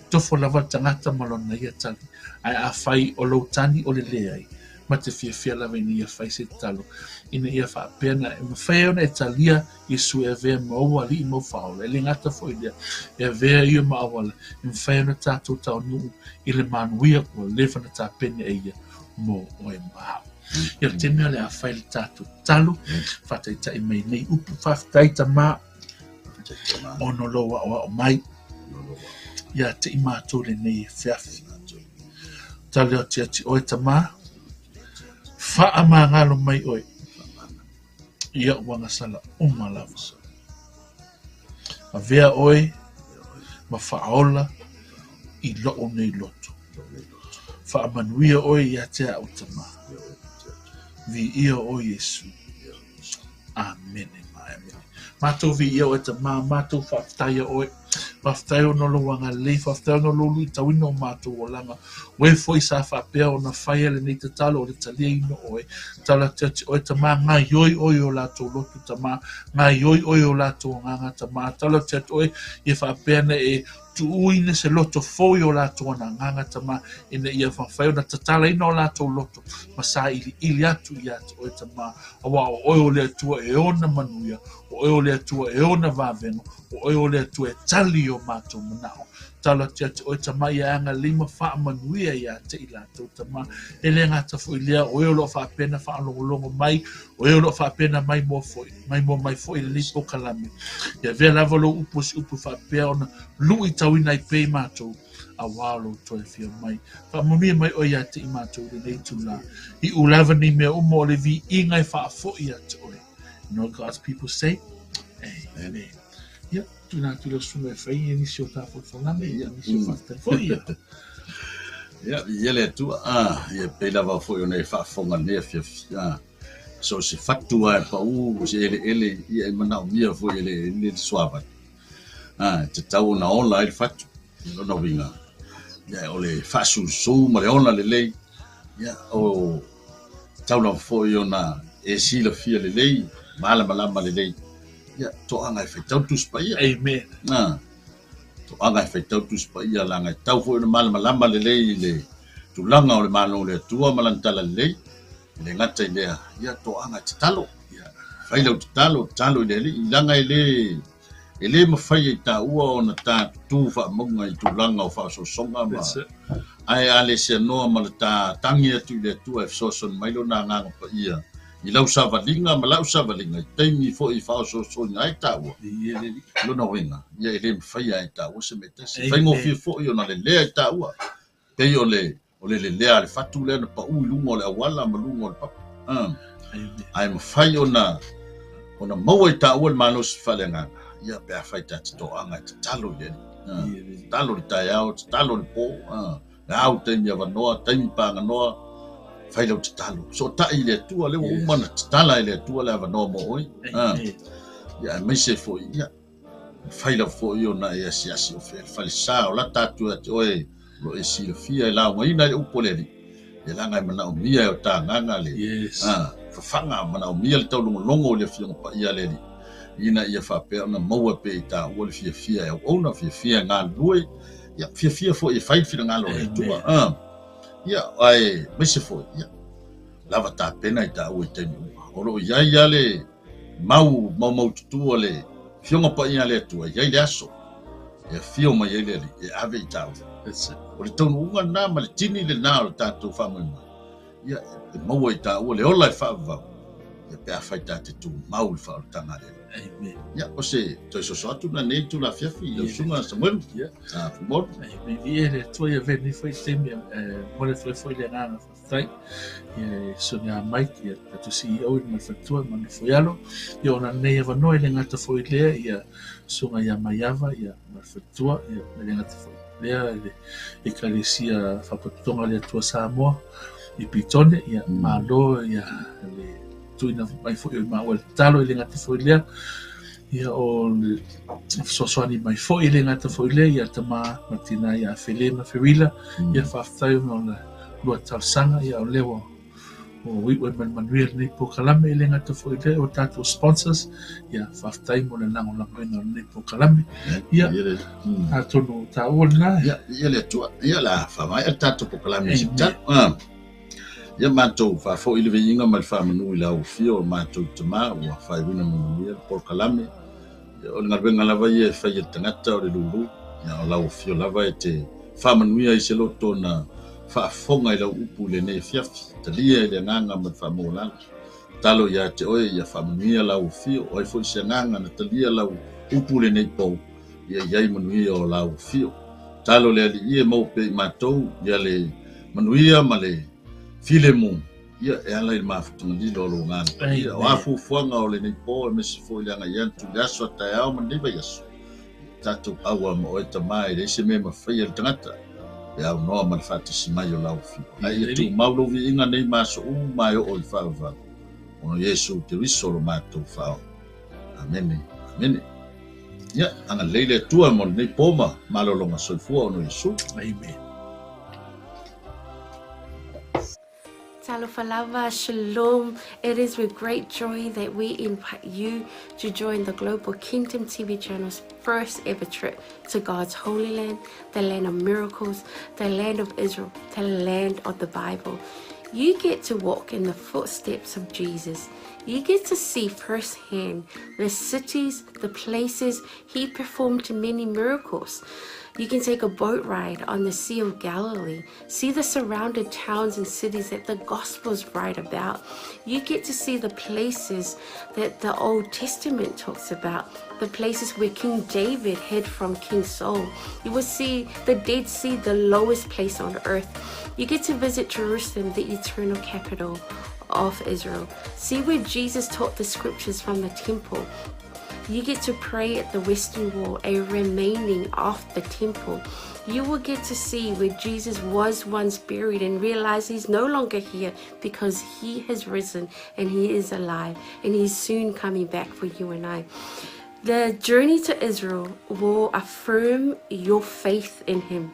tofo lava le tagata ma lona ia tali, ae afai o lou tani o le leai, ma te fiafia lava ina ia fai se tatalo, ina ia faapea na e mafai ai ona e talia Iesu e avea ma ou alii ma ou faaola, e le gata foi i lea, e avea ia ma auala e mafai ai ona tatou taunuu i le manuia ua leva ona tapena e ia mo oe ma au. Ia o le taimi o le a fai le tatou tatalo, faataitai mai nei upu, faafetai Tama, ona o lou aoao mai ia te i matou lenei afiafi. Tale atiati oe Tama, faamagalo mai oe i ou agasala uma lava. Avea oe ma faaola i lou nei loto. Faamanuia oe ia te au Tama. Viia oe Iesu. Amene ma amene. Matou viia oe Tama, matou faafetaia oe. Faafetai ona o lou agalelei, faafetai ona o lou luitauina o matou olaga. Oe foi sa faapea ona faia lenei tatalo o le taliaina o oe. Tala atu ia te oe Tama, gaioi oe i o latou loto Tama, gaioi oe i o latou agaga Tama. Tala atu ia te oe ia faapea ona e tuuina se loto fou i o latou agaga Tama, ina ia mafai ona tatalaina o latou loto ma sailiili atu ia te oe Tama, aua o oe o le Atua e ona manuia, o oe o le Atua e ona vavega, o oe o le Atua e tali i o matou manao. Talo atu ia te oe Tama ia agalelei ma faamanuia ia te i latou Tama. E le gata foi i lea, o e o lo o faapea ona faalogologo mai, o e o lo o faapea ona maimoa foi, maimoa mai foi i lenei polokalame. Ia avea lava lou upu o se upu e faapea ona luitauina ai pea i matou, aua o lou toe afio mai. Faamanuia mai oe ia te i matou i lenei itulā. Iu lava nei mea uma o le viiga e faafoi ia te oe. And all God's people say, Amen. Ia, tuuina atu i lau susuga e fai ia nisi o ta folafolaga, ia nisi o faafetai foi. Ia. Ia, ia le Atua, ah, ia pei lava foi ona e faafofoga nei afiafi, ah, so o se fatu lava e pau se eleele, ia e manaomia foi e le, le suavai. Ah, e tatau ona ola ai le fatu, i lona uiga, ia, o le faasusu ma le ola lelei, ia, o tatau lava foi ona e silafia lelei, malamalama lelei, ia, toaga e faitau le Tusi Paia. Amen. Ah, toaga e faitau le Tusi Paia, leaga e tatau foi ona malamalama lelei i le tulaga o le Malo o le Atua ma lana talalelei, E le gata i lea, ia toaga e tatalo. Ia, fai lau tatalo, tatalo i le Alii, leaga e le, e le mafai e taua ona ta tutū faamauga i tulaga o faaosoosoga ma, ae a le seanoa ma le ta tagi atu i le Atua e fesoasoani mai Lona Agaga Paia i lau savaliga ma lau savaliga i taimi foi e faaosoosoina ai taua. Lona uiga, ia e le mafai lava e taua se mea e tasi. E faigofie foi ona lelea i taua, pei o le. O le lelea a le fatu lea na pau i luga o le auala ma luga o le papa. Ae mafai ona ona maua i taua le malosi faaleagaga, ia pe afai ta te toaga e tatalo i le Alii. Tatalo i le taeao, tatalo i le po, le au taimi avanoa, taimi paganoa, fai lau tatalo. Sootai i le Atua, lea ua uma ona tatala e le Atua le avanoa mo oe. Ia aemaise foi, ia, mafai lava foi ona e asiasi o fea le falesa o lata atu ia te oe o lo o e silafia e laugaina ai le upu a le Alii. Ia leaga e manaomia e o ta agaga le fafaga, manaomia le taulogologo i le Afioga Paia a le Alii, ina ia faapea ona maua pea i taua le fiafia e auauna, fiafia e galulue, ia fiafia foi e fai le finagalo o le Atua. Ia, aemaise foi, ia, lava tapena i taua i taimi uma. O lo o i ai lava le mau maumaututu a le Afioga Paia a le Atua, e i ai le aso e afio mai ai le Alii e ave i taua. O le taunuuga lena ma le tini lena o le tatou faamoemoe, ia e maua i taua le ola e faavavau, ia pe afai ta te tumau i le faaolataga a le Alii. Amen. Ia, o se toe soso atu lena nei itula afiafi i lau susuga Samuelu. Ia. Fuamotu. Amen. Viia le Atua ia avea lenei foi taimi e momoli atu ai foi le agaga faafetai ia e Sonia Mike ia le tatou CEO ma le faletua ma le nofo i alo ia ona lenei avanoa e le gata foi lea ia susuga ia Maiava ia ma le faletua ia e le gata foi lea i le Ekalesia Faalapotopotoga a le Atua Samoa i Petone ia malo ia le tuuina mai foi o maua i le tatalo e le gata foi lea ia o le fesoasoani mai foi e le gata foi lea ia tama ma tina ia Fele ma Ferila ia faafetai ona o le lua talosaga ia o lea ua iu ai ma le manuia lenei polokalame e le gata foi lea o tatou sponsors ia faafetai mo le lagolagoina o lenei polokalame ia atonu taua lena ia ia le Atua ia la faamaea le tatou polokalame i se talo. Ia matou faafoi le viiga ma le faamanu i lau Afio o matou Tama ua faaiuina ma manuia le polokalame. Ia, o le galuega lava ia e fai e le tagata o le lulu. Ia, o lau Afio lava e te faamanuia i se loto na faafofoga i lau upu i lenei afiafi. Talia i le agaga ma le faamaualalo. Tatalo ia te oe ia faamanuia lau Afio. O ai foi se agaga na talia lau upu i lenei pou, ia i ai manuia o lau Afio. Tatalo le Alii e maua pea i matou ia le manuia ma le filemu ia e ala i le mafutaga lilo o lou Agaga Paia. O a fuafuaga o lenei po aemaise foi le agai atu i le aso a taeao ma lenei vaiaso, ia tatou aua ma oe Tama e leai se mea e mafaia e le tagata e aunoa ma le faatasi mai o lau Afio. Ae ia tumau lou viiga nei ma aso uma e oo i le faavavau, ona o Iesu Keriso lo matou Faaola. Amene. Amene. Ia, agalelei le Atua mo lenei po ma malologa soifua ona o Iesu. Amen. Talofa lava, shalom. It is with great joy that we invite you to join the Global Kingdom TV channel's first ever trip to God's Holy Land, the land of miracles, the land of Israel, the land of the Bible. You get to walk in the footsteps of Jesus. You get to see firsthand the cities, the places he performed many miracles. You can take a boat ride on the Sea of Galilee, see the surrounded towns and cities that the Gospels write about. You get to see the places that the Old Testament talks about, the places where King David hid from King Saul. You will see the Dead Sea, the lowest place on earth. You get to visit Jerusalem, the eternal capital of Israel. See where Jesus taught the scriptures from the temple. You get to pray at the Western Wall, a remaining of the temple. You will get to see where Jesus was once buried and realize he's no longer here because he has risen and he is alive and he's soon coming back for you and I. The journey to Israel will affirm your faith in him.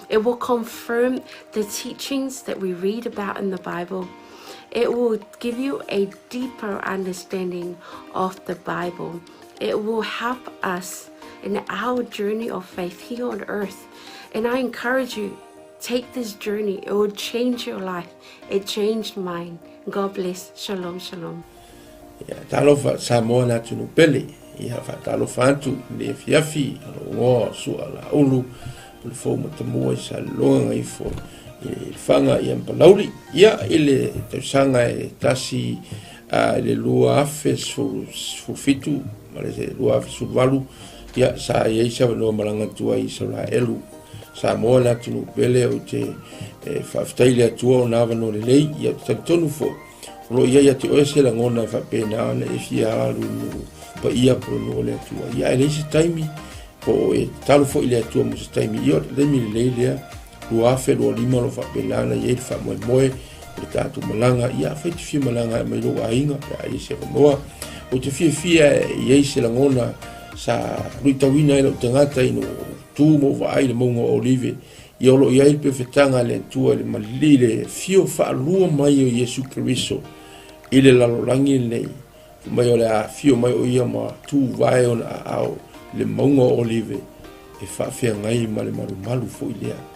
It will confirm the teachings that we read about in the Bible. It will give you a deeper understanding of the Bible. It will help us in our journey of faith here on earth. And I encourage you, take this journey. It will change your life. It changed mine. God bless. Shalom, shalom. Ia, talofa Samoa le atunuu pele. Ia, faatalofa atu i le afiafi o lou igoa o Sua Laulu, Pulefou Matamua i Saleloga Gaifo i Lefaga ia ma Palauli. Ia, i le tausaga e tasi i le 2017 ma le 2018, ia, sa i ai se avanoa malaga atu ai i Saulaelu. Samoa le atunuu pele ou te e, faafetai i le Atua ona avanoa lelei, ia ou te talitonu foi o lo o i ai ia te oe se lagona e faapena ona e fia alu i nuu paia po o le nuu o le Atua. Ia ae leai se taimi po o e tatalo foi i le Atua mo se taimi, ia o le taimi lelei lea 2025 o lo o faapena ona i ai le faamoemoe o le tatou malaga. Ia afai e te fia malaga e aumai lou aiga pe a i ai se avanoa. Ou te fiafia e i ai se lagona sa luitauina ai lou tagata ina ua ou tu ma ou vaai i le mauga o Olive. Ia o lo o i ai le pefetaga a le Atua i le malili le afio faalua mai o Iesu Keriso i le lalolagi lenei. Fai mai o le a afio mai o ia ma tuvae ona aao i le mauga o Olive e faafeagai ma le malumalu foi lea.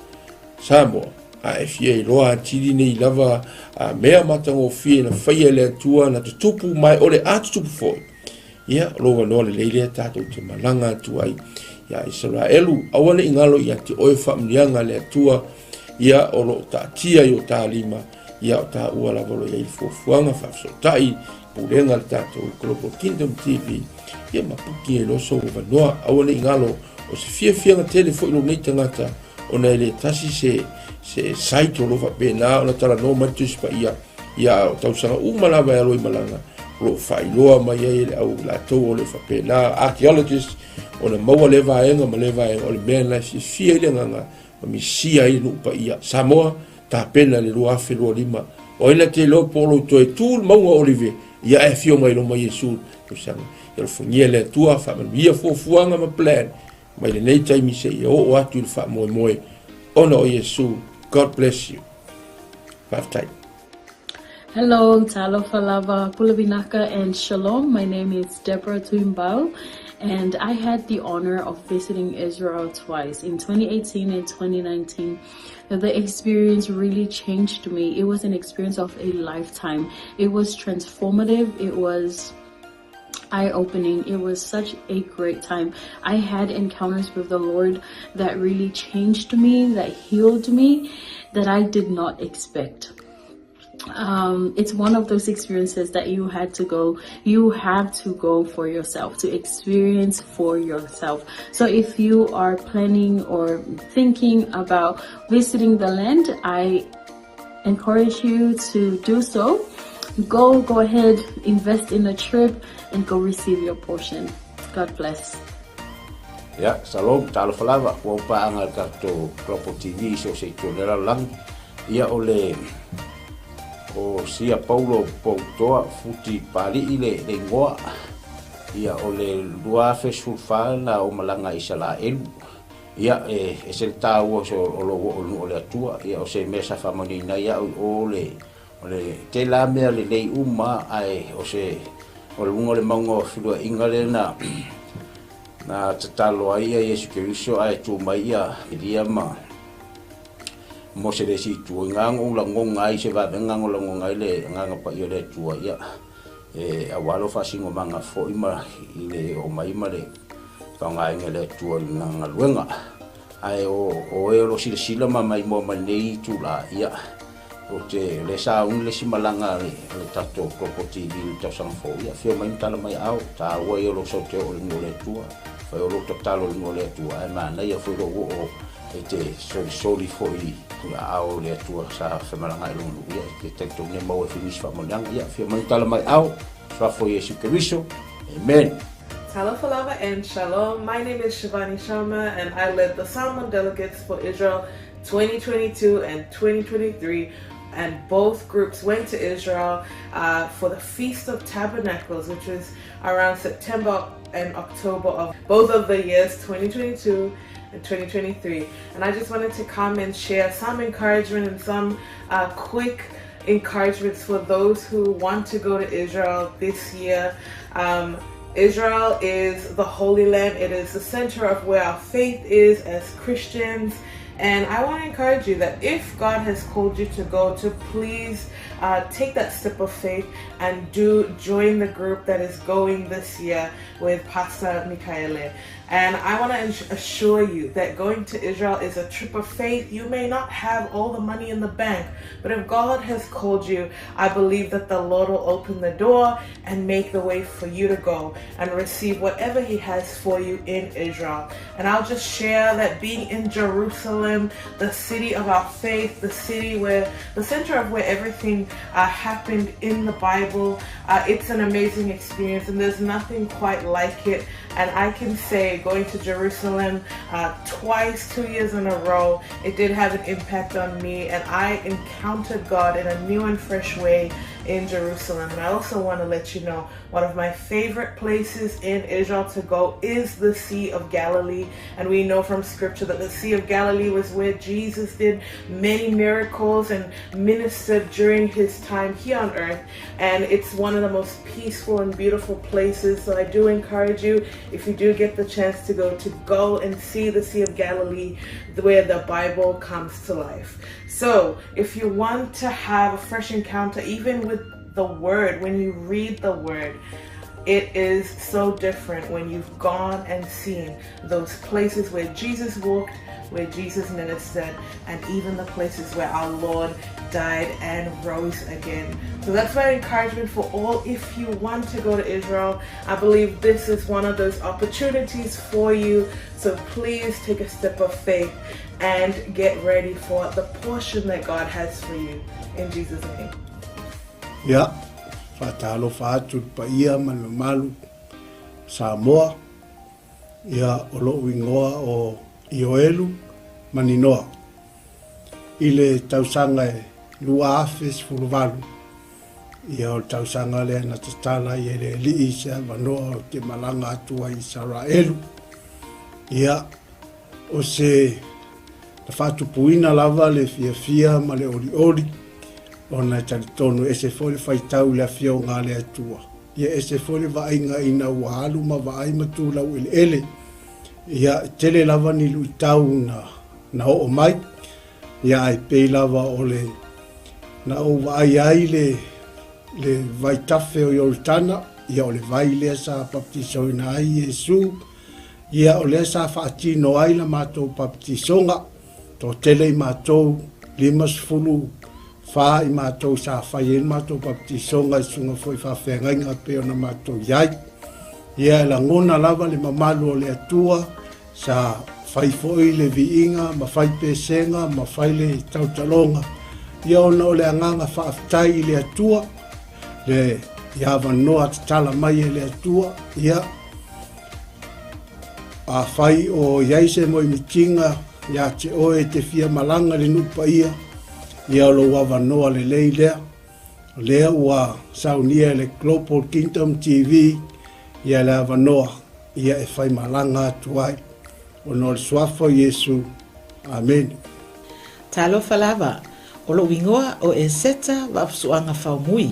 Samoa, a e fia iloa atili nei lava a mea matagofie na faia e le Atua na tutupu ma o le a tutupu foi, ia, o lou avanoa lelei lea tatou te malaga atu ai ia Isaraelu. Aua ne i galo ia te oe faamanuiaga a le Atua, ia o lo o taatia i o ta lima, ia o taua lava o lo o i ai le fuafuaga faafesootai pulega a le tatou Global Kingdom TV, ia ma puki ai loa sou avanoa. Aua ne i galo, o se fiafiaga tele foi lou nei tagata, ona e le tasi se, se site o lo o faapena ona talanoa mai le Tusi Paia, ia o tausaga uma lava e alo i malaga, o lo o faailoa mai ai e le au latou o le faapena archaeologist, ona maua lea vaega ma lea vaega, o le mea lena e fiafia ai le agaga ma misia ai le nuu paia. Samoa, tapena le 2025. O ai na te iloa po o lou toe tu le mauga o Olive, ia e afio mai loma Iesu le tausaga. Ia alofagia le Atua, faamanuia fuafuaga ma plan mai lenei taimi seia oo atu i le faamoemoe ona o Iesu. God bless you. Faafetai. Hello, talofa lava, pule vinaka and shalom. My name is Deborah Tuimbau and I had the honor of visiting Israel twice in 2018 and 2019. The experience really changed me. It was an experience of a lifetime. It was transformative. It was eye-opening. It was such a great time. I had encounters with the Lord that really changed me, that healed me, that I did not expect. It's one of those experiences that you had to go, you have to go for yourself, to experience for yourself. So if you are planning or thinking about visiting the land, I encourage you to do so. Go, go ahead, invest in a trip and go receive your portion. God bless. Ia, shalom, talofa lava, ua upaaga le tatou Global TV i so o se itu o le lalolagi. Ia, o le o sia Paulo Poutoa Futi Pali'i le, le igoa. Ia, o le 2014 na ou malaga i Isalaelu. Ia, e ese le taua o lou oo i le nuu o le Atua. Ia, o se mea sa faamanuiaina ai au i o le O le tela mea lelei uma ae o se o luga o le mauga o feluaiga lea na na tatalo ai ia Iesu Keriso ae tu mai ia Elia ma Mose le isi itu. I ngā ngou lagonga ai se vavenga ngo lagonga ai le agaga paia o le Atua ia e aua lo faasinomaga foi ma i le oo mai ma le faaaogaina e le Atua i lana galuega. Ae o o e o lo silasila ma maimoa mai lenei itula ia Ou te le sauni le isi malaga a le tatou Global TV i le tausaga fou. Ia, afio mai ma tala mai aao, taua ia o lou sau te oo i le nuu o le Atua. Fai o lou tatalo i le nuu o le Atua, ae manaia foi lou oo e te solisoli foi i aao o le Atua sa femalaga ai lona nuu. Ia, e te talitonu e maua ai foi nisi faamanuiaga. Ia, afio mai ma tala mai aao, Suafa o Iesu Keriso. Amen. Talofa lava and shalom. My name is Shivani Sharma and I led the Samoan delegates for Israel 2022 and 2023 and both groups went to Israel uh, for the Feast of Tabernacles, which was around September and October of both of the years, 2022 and 2023. And I just wanted to come and share some encouragement and some uh, quick encouragements for those who want to go to Israel this year. Um, Israel is the Holy Land. It is the center of where our faith is as Christians. And I want to encourage you that if God has called you to go, to please uh, take that step of faith and do join the group that is going this year with Pastor Mikaele. And I want to assure you that going to Israel is a trip of faith. You may not have all the money in the bank, but if God has called you, I believe that the Lord will open the door and make the way for you to go and receive whatever He has for you in Israel. And I'll just share that being in Jerusalem, the city of our faith, the city where the center of where everything uh, happened in the Bible, uh, it's an amazing experience, and there's nothing quite like it. And I can say, going to Jerusalem uh, twice, two years in a row, it did have an impact on me, and I encountered God in a new and fresh way in Jerusalem. And I also want to let you know one of my favorite places in Israel to go is the Sea of Galilee. And we know from scripture that the Sea of Galilee was where Jesus did many miracles and ministered during his time here on earth. And it's one of the most peaceful and beautiful places. So I do encourage you, if you do get the chance to go, to go and see the Sea of Galilee where the Bible comes to life. So if you want to have a fresh encounter, even with the Word, when you read the Word, it is so different when you've gone and seen those places where Jesus walked, where Jesus ministered, and even the places where our Lord died and rose again. So that's my encouragement for all. If you want to go to Israel, I believe this is one of those opportunities for you. So please take a step of faith and get ready for the portion that God has for you. In Jesus' name. Ia, faatalofa atu i le paia ma le mamalu o Samoa, ia o lo'u igoa o Ioelu Maninoa. I le tausaga e 2018, ia o le tausaga lea na tatala ai e le Alii se avanoa ou te malaga atu ai i Isaraelu. Ia, o se na faatupuina lava le fiafia ma le olioli, ona e talitonu e ese foi le faitau i le Afioga a le Atua. Ia ese foi le vaaiga ina ua alu ma vaai ma tu laueleele. Ia, e tele lava ni luitau na, na oo mai, ia ae pei lava o le na ou vaai ai le, le vaitafe o Ioritana, ia o le vai lea sa baptisoina ai Iesu, ia o lea sa faatino ai la matou baptisoga, toatele i matou, 54 i matou sa fai ai le matou baptisoga i susuga foi i faafeagaiga pei ona matou i ai. Ia e lagona lava le mamalu o le Atua sa fai foi le viiga ma fai pesega ma fai le tautaloga, ia ona o le agaga faafetai i le Atua, le i avanoa tatala mai e le Atua, ia afai o i ai se moemitiga ia te oe e te fia malaga i le nuu paia, ia o lou avanoa lelei lea. O lea ua saunia e le Global Kingdom TV ia le avanoa ia e fai malaga atu ai. Ona o le suafa o Iesu. Amene. Talofa lava, o lou igoa o Eseta Vaafusuaga Faumui.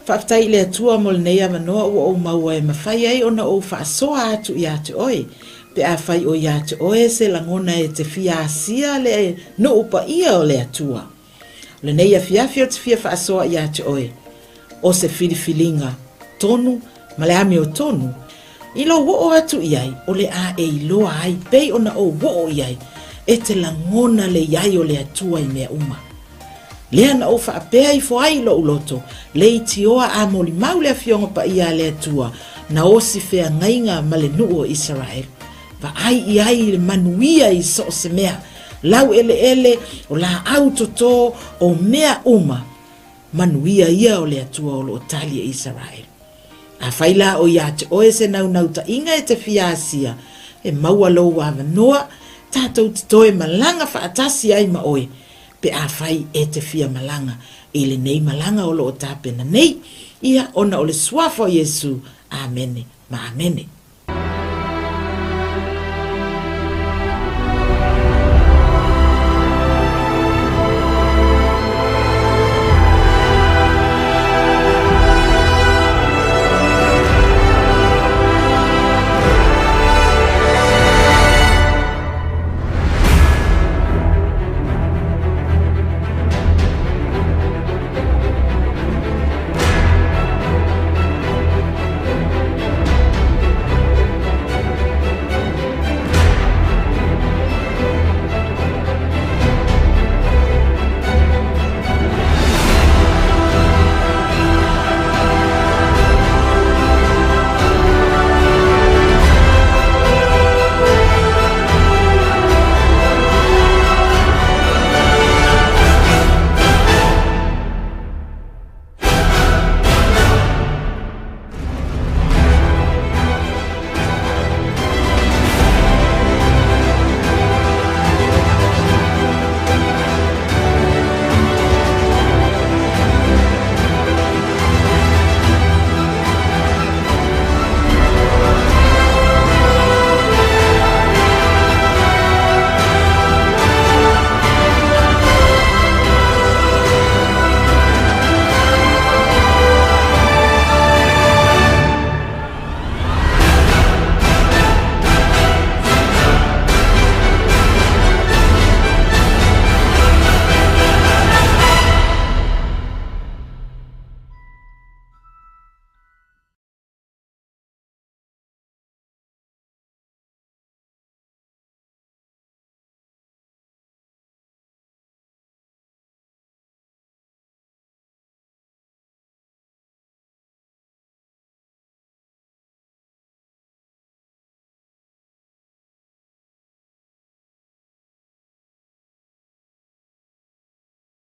Faafetai i le Atua mo lenei avanoa ua ou maua e mafai ai ona ou faasoa atu ia te oe, pe afai o ia te oe se lagona e te fia asia le nuu paia o le Atua. O lenei afiafi ou te fia faasoa ia te oe, o se filifiliga tonu ma le amiotonu, i lou oo atu i ai o le a e iloa ai pei ona ou oo i ai, e te lagona le i ai o le Atua i mea uma. Lea na ou faapea ifo ai i lou loto, leitioa a molimau le Afioga Paia a le Atua, na osi feagaiga ma le nuu o Isaraelu. Vaai i ai i le manuia i so o se mea, laueleele, o laau toto, o mea uma, manuia ia o le Atua o lo o tali e Isaraelu. Afai la o ia te oe se naunautai-ga e te fia asia, e maua lou avanoa, tatou te toe malaga faatasi ai ma oe, pe afai e te fia malaga i lenei malaga o lo o tapena nei, ia ona o le Suafa o Iesu. Amene ma amene.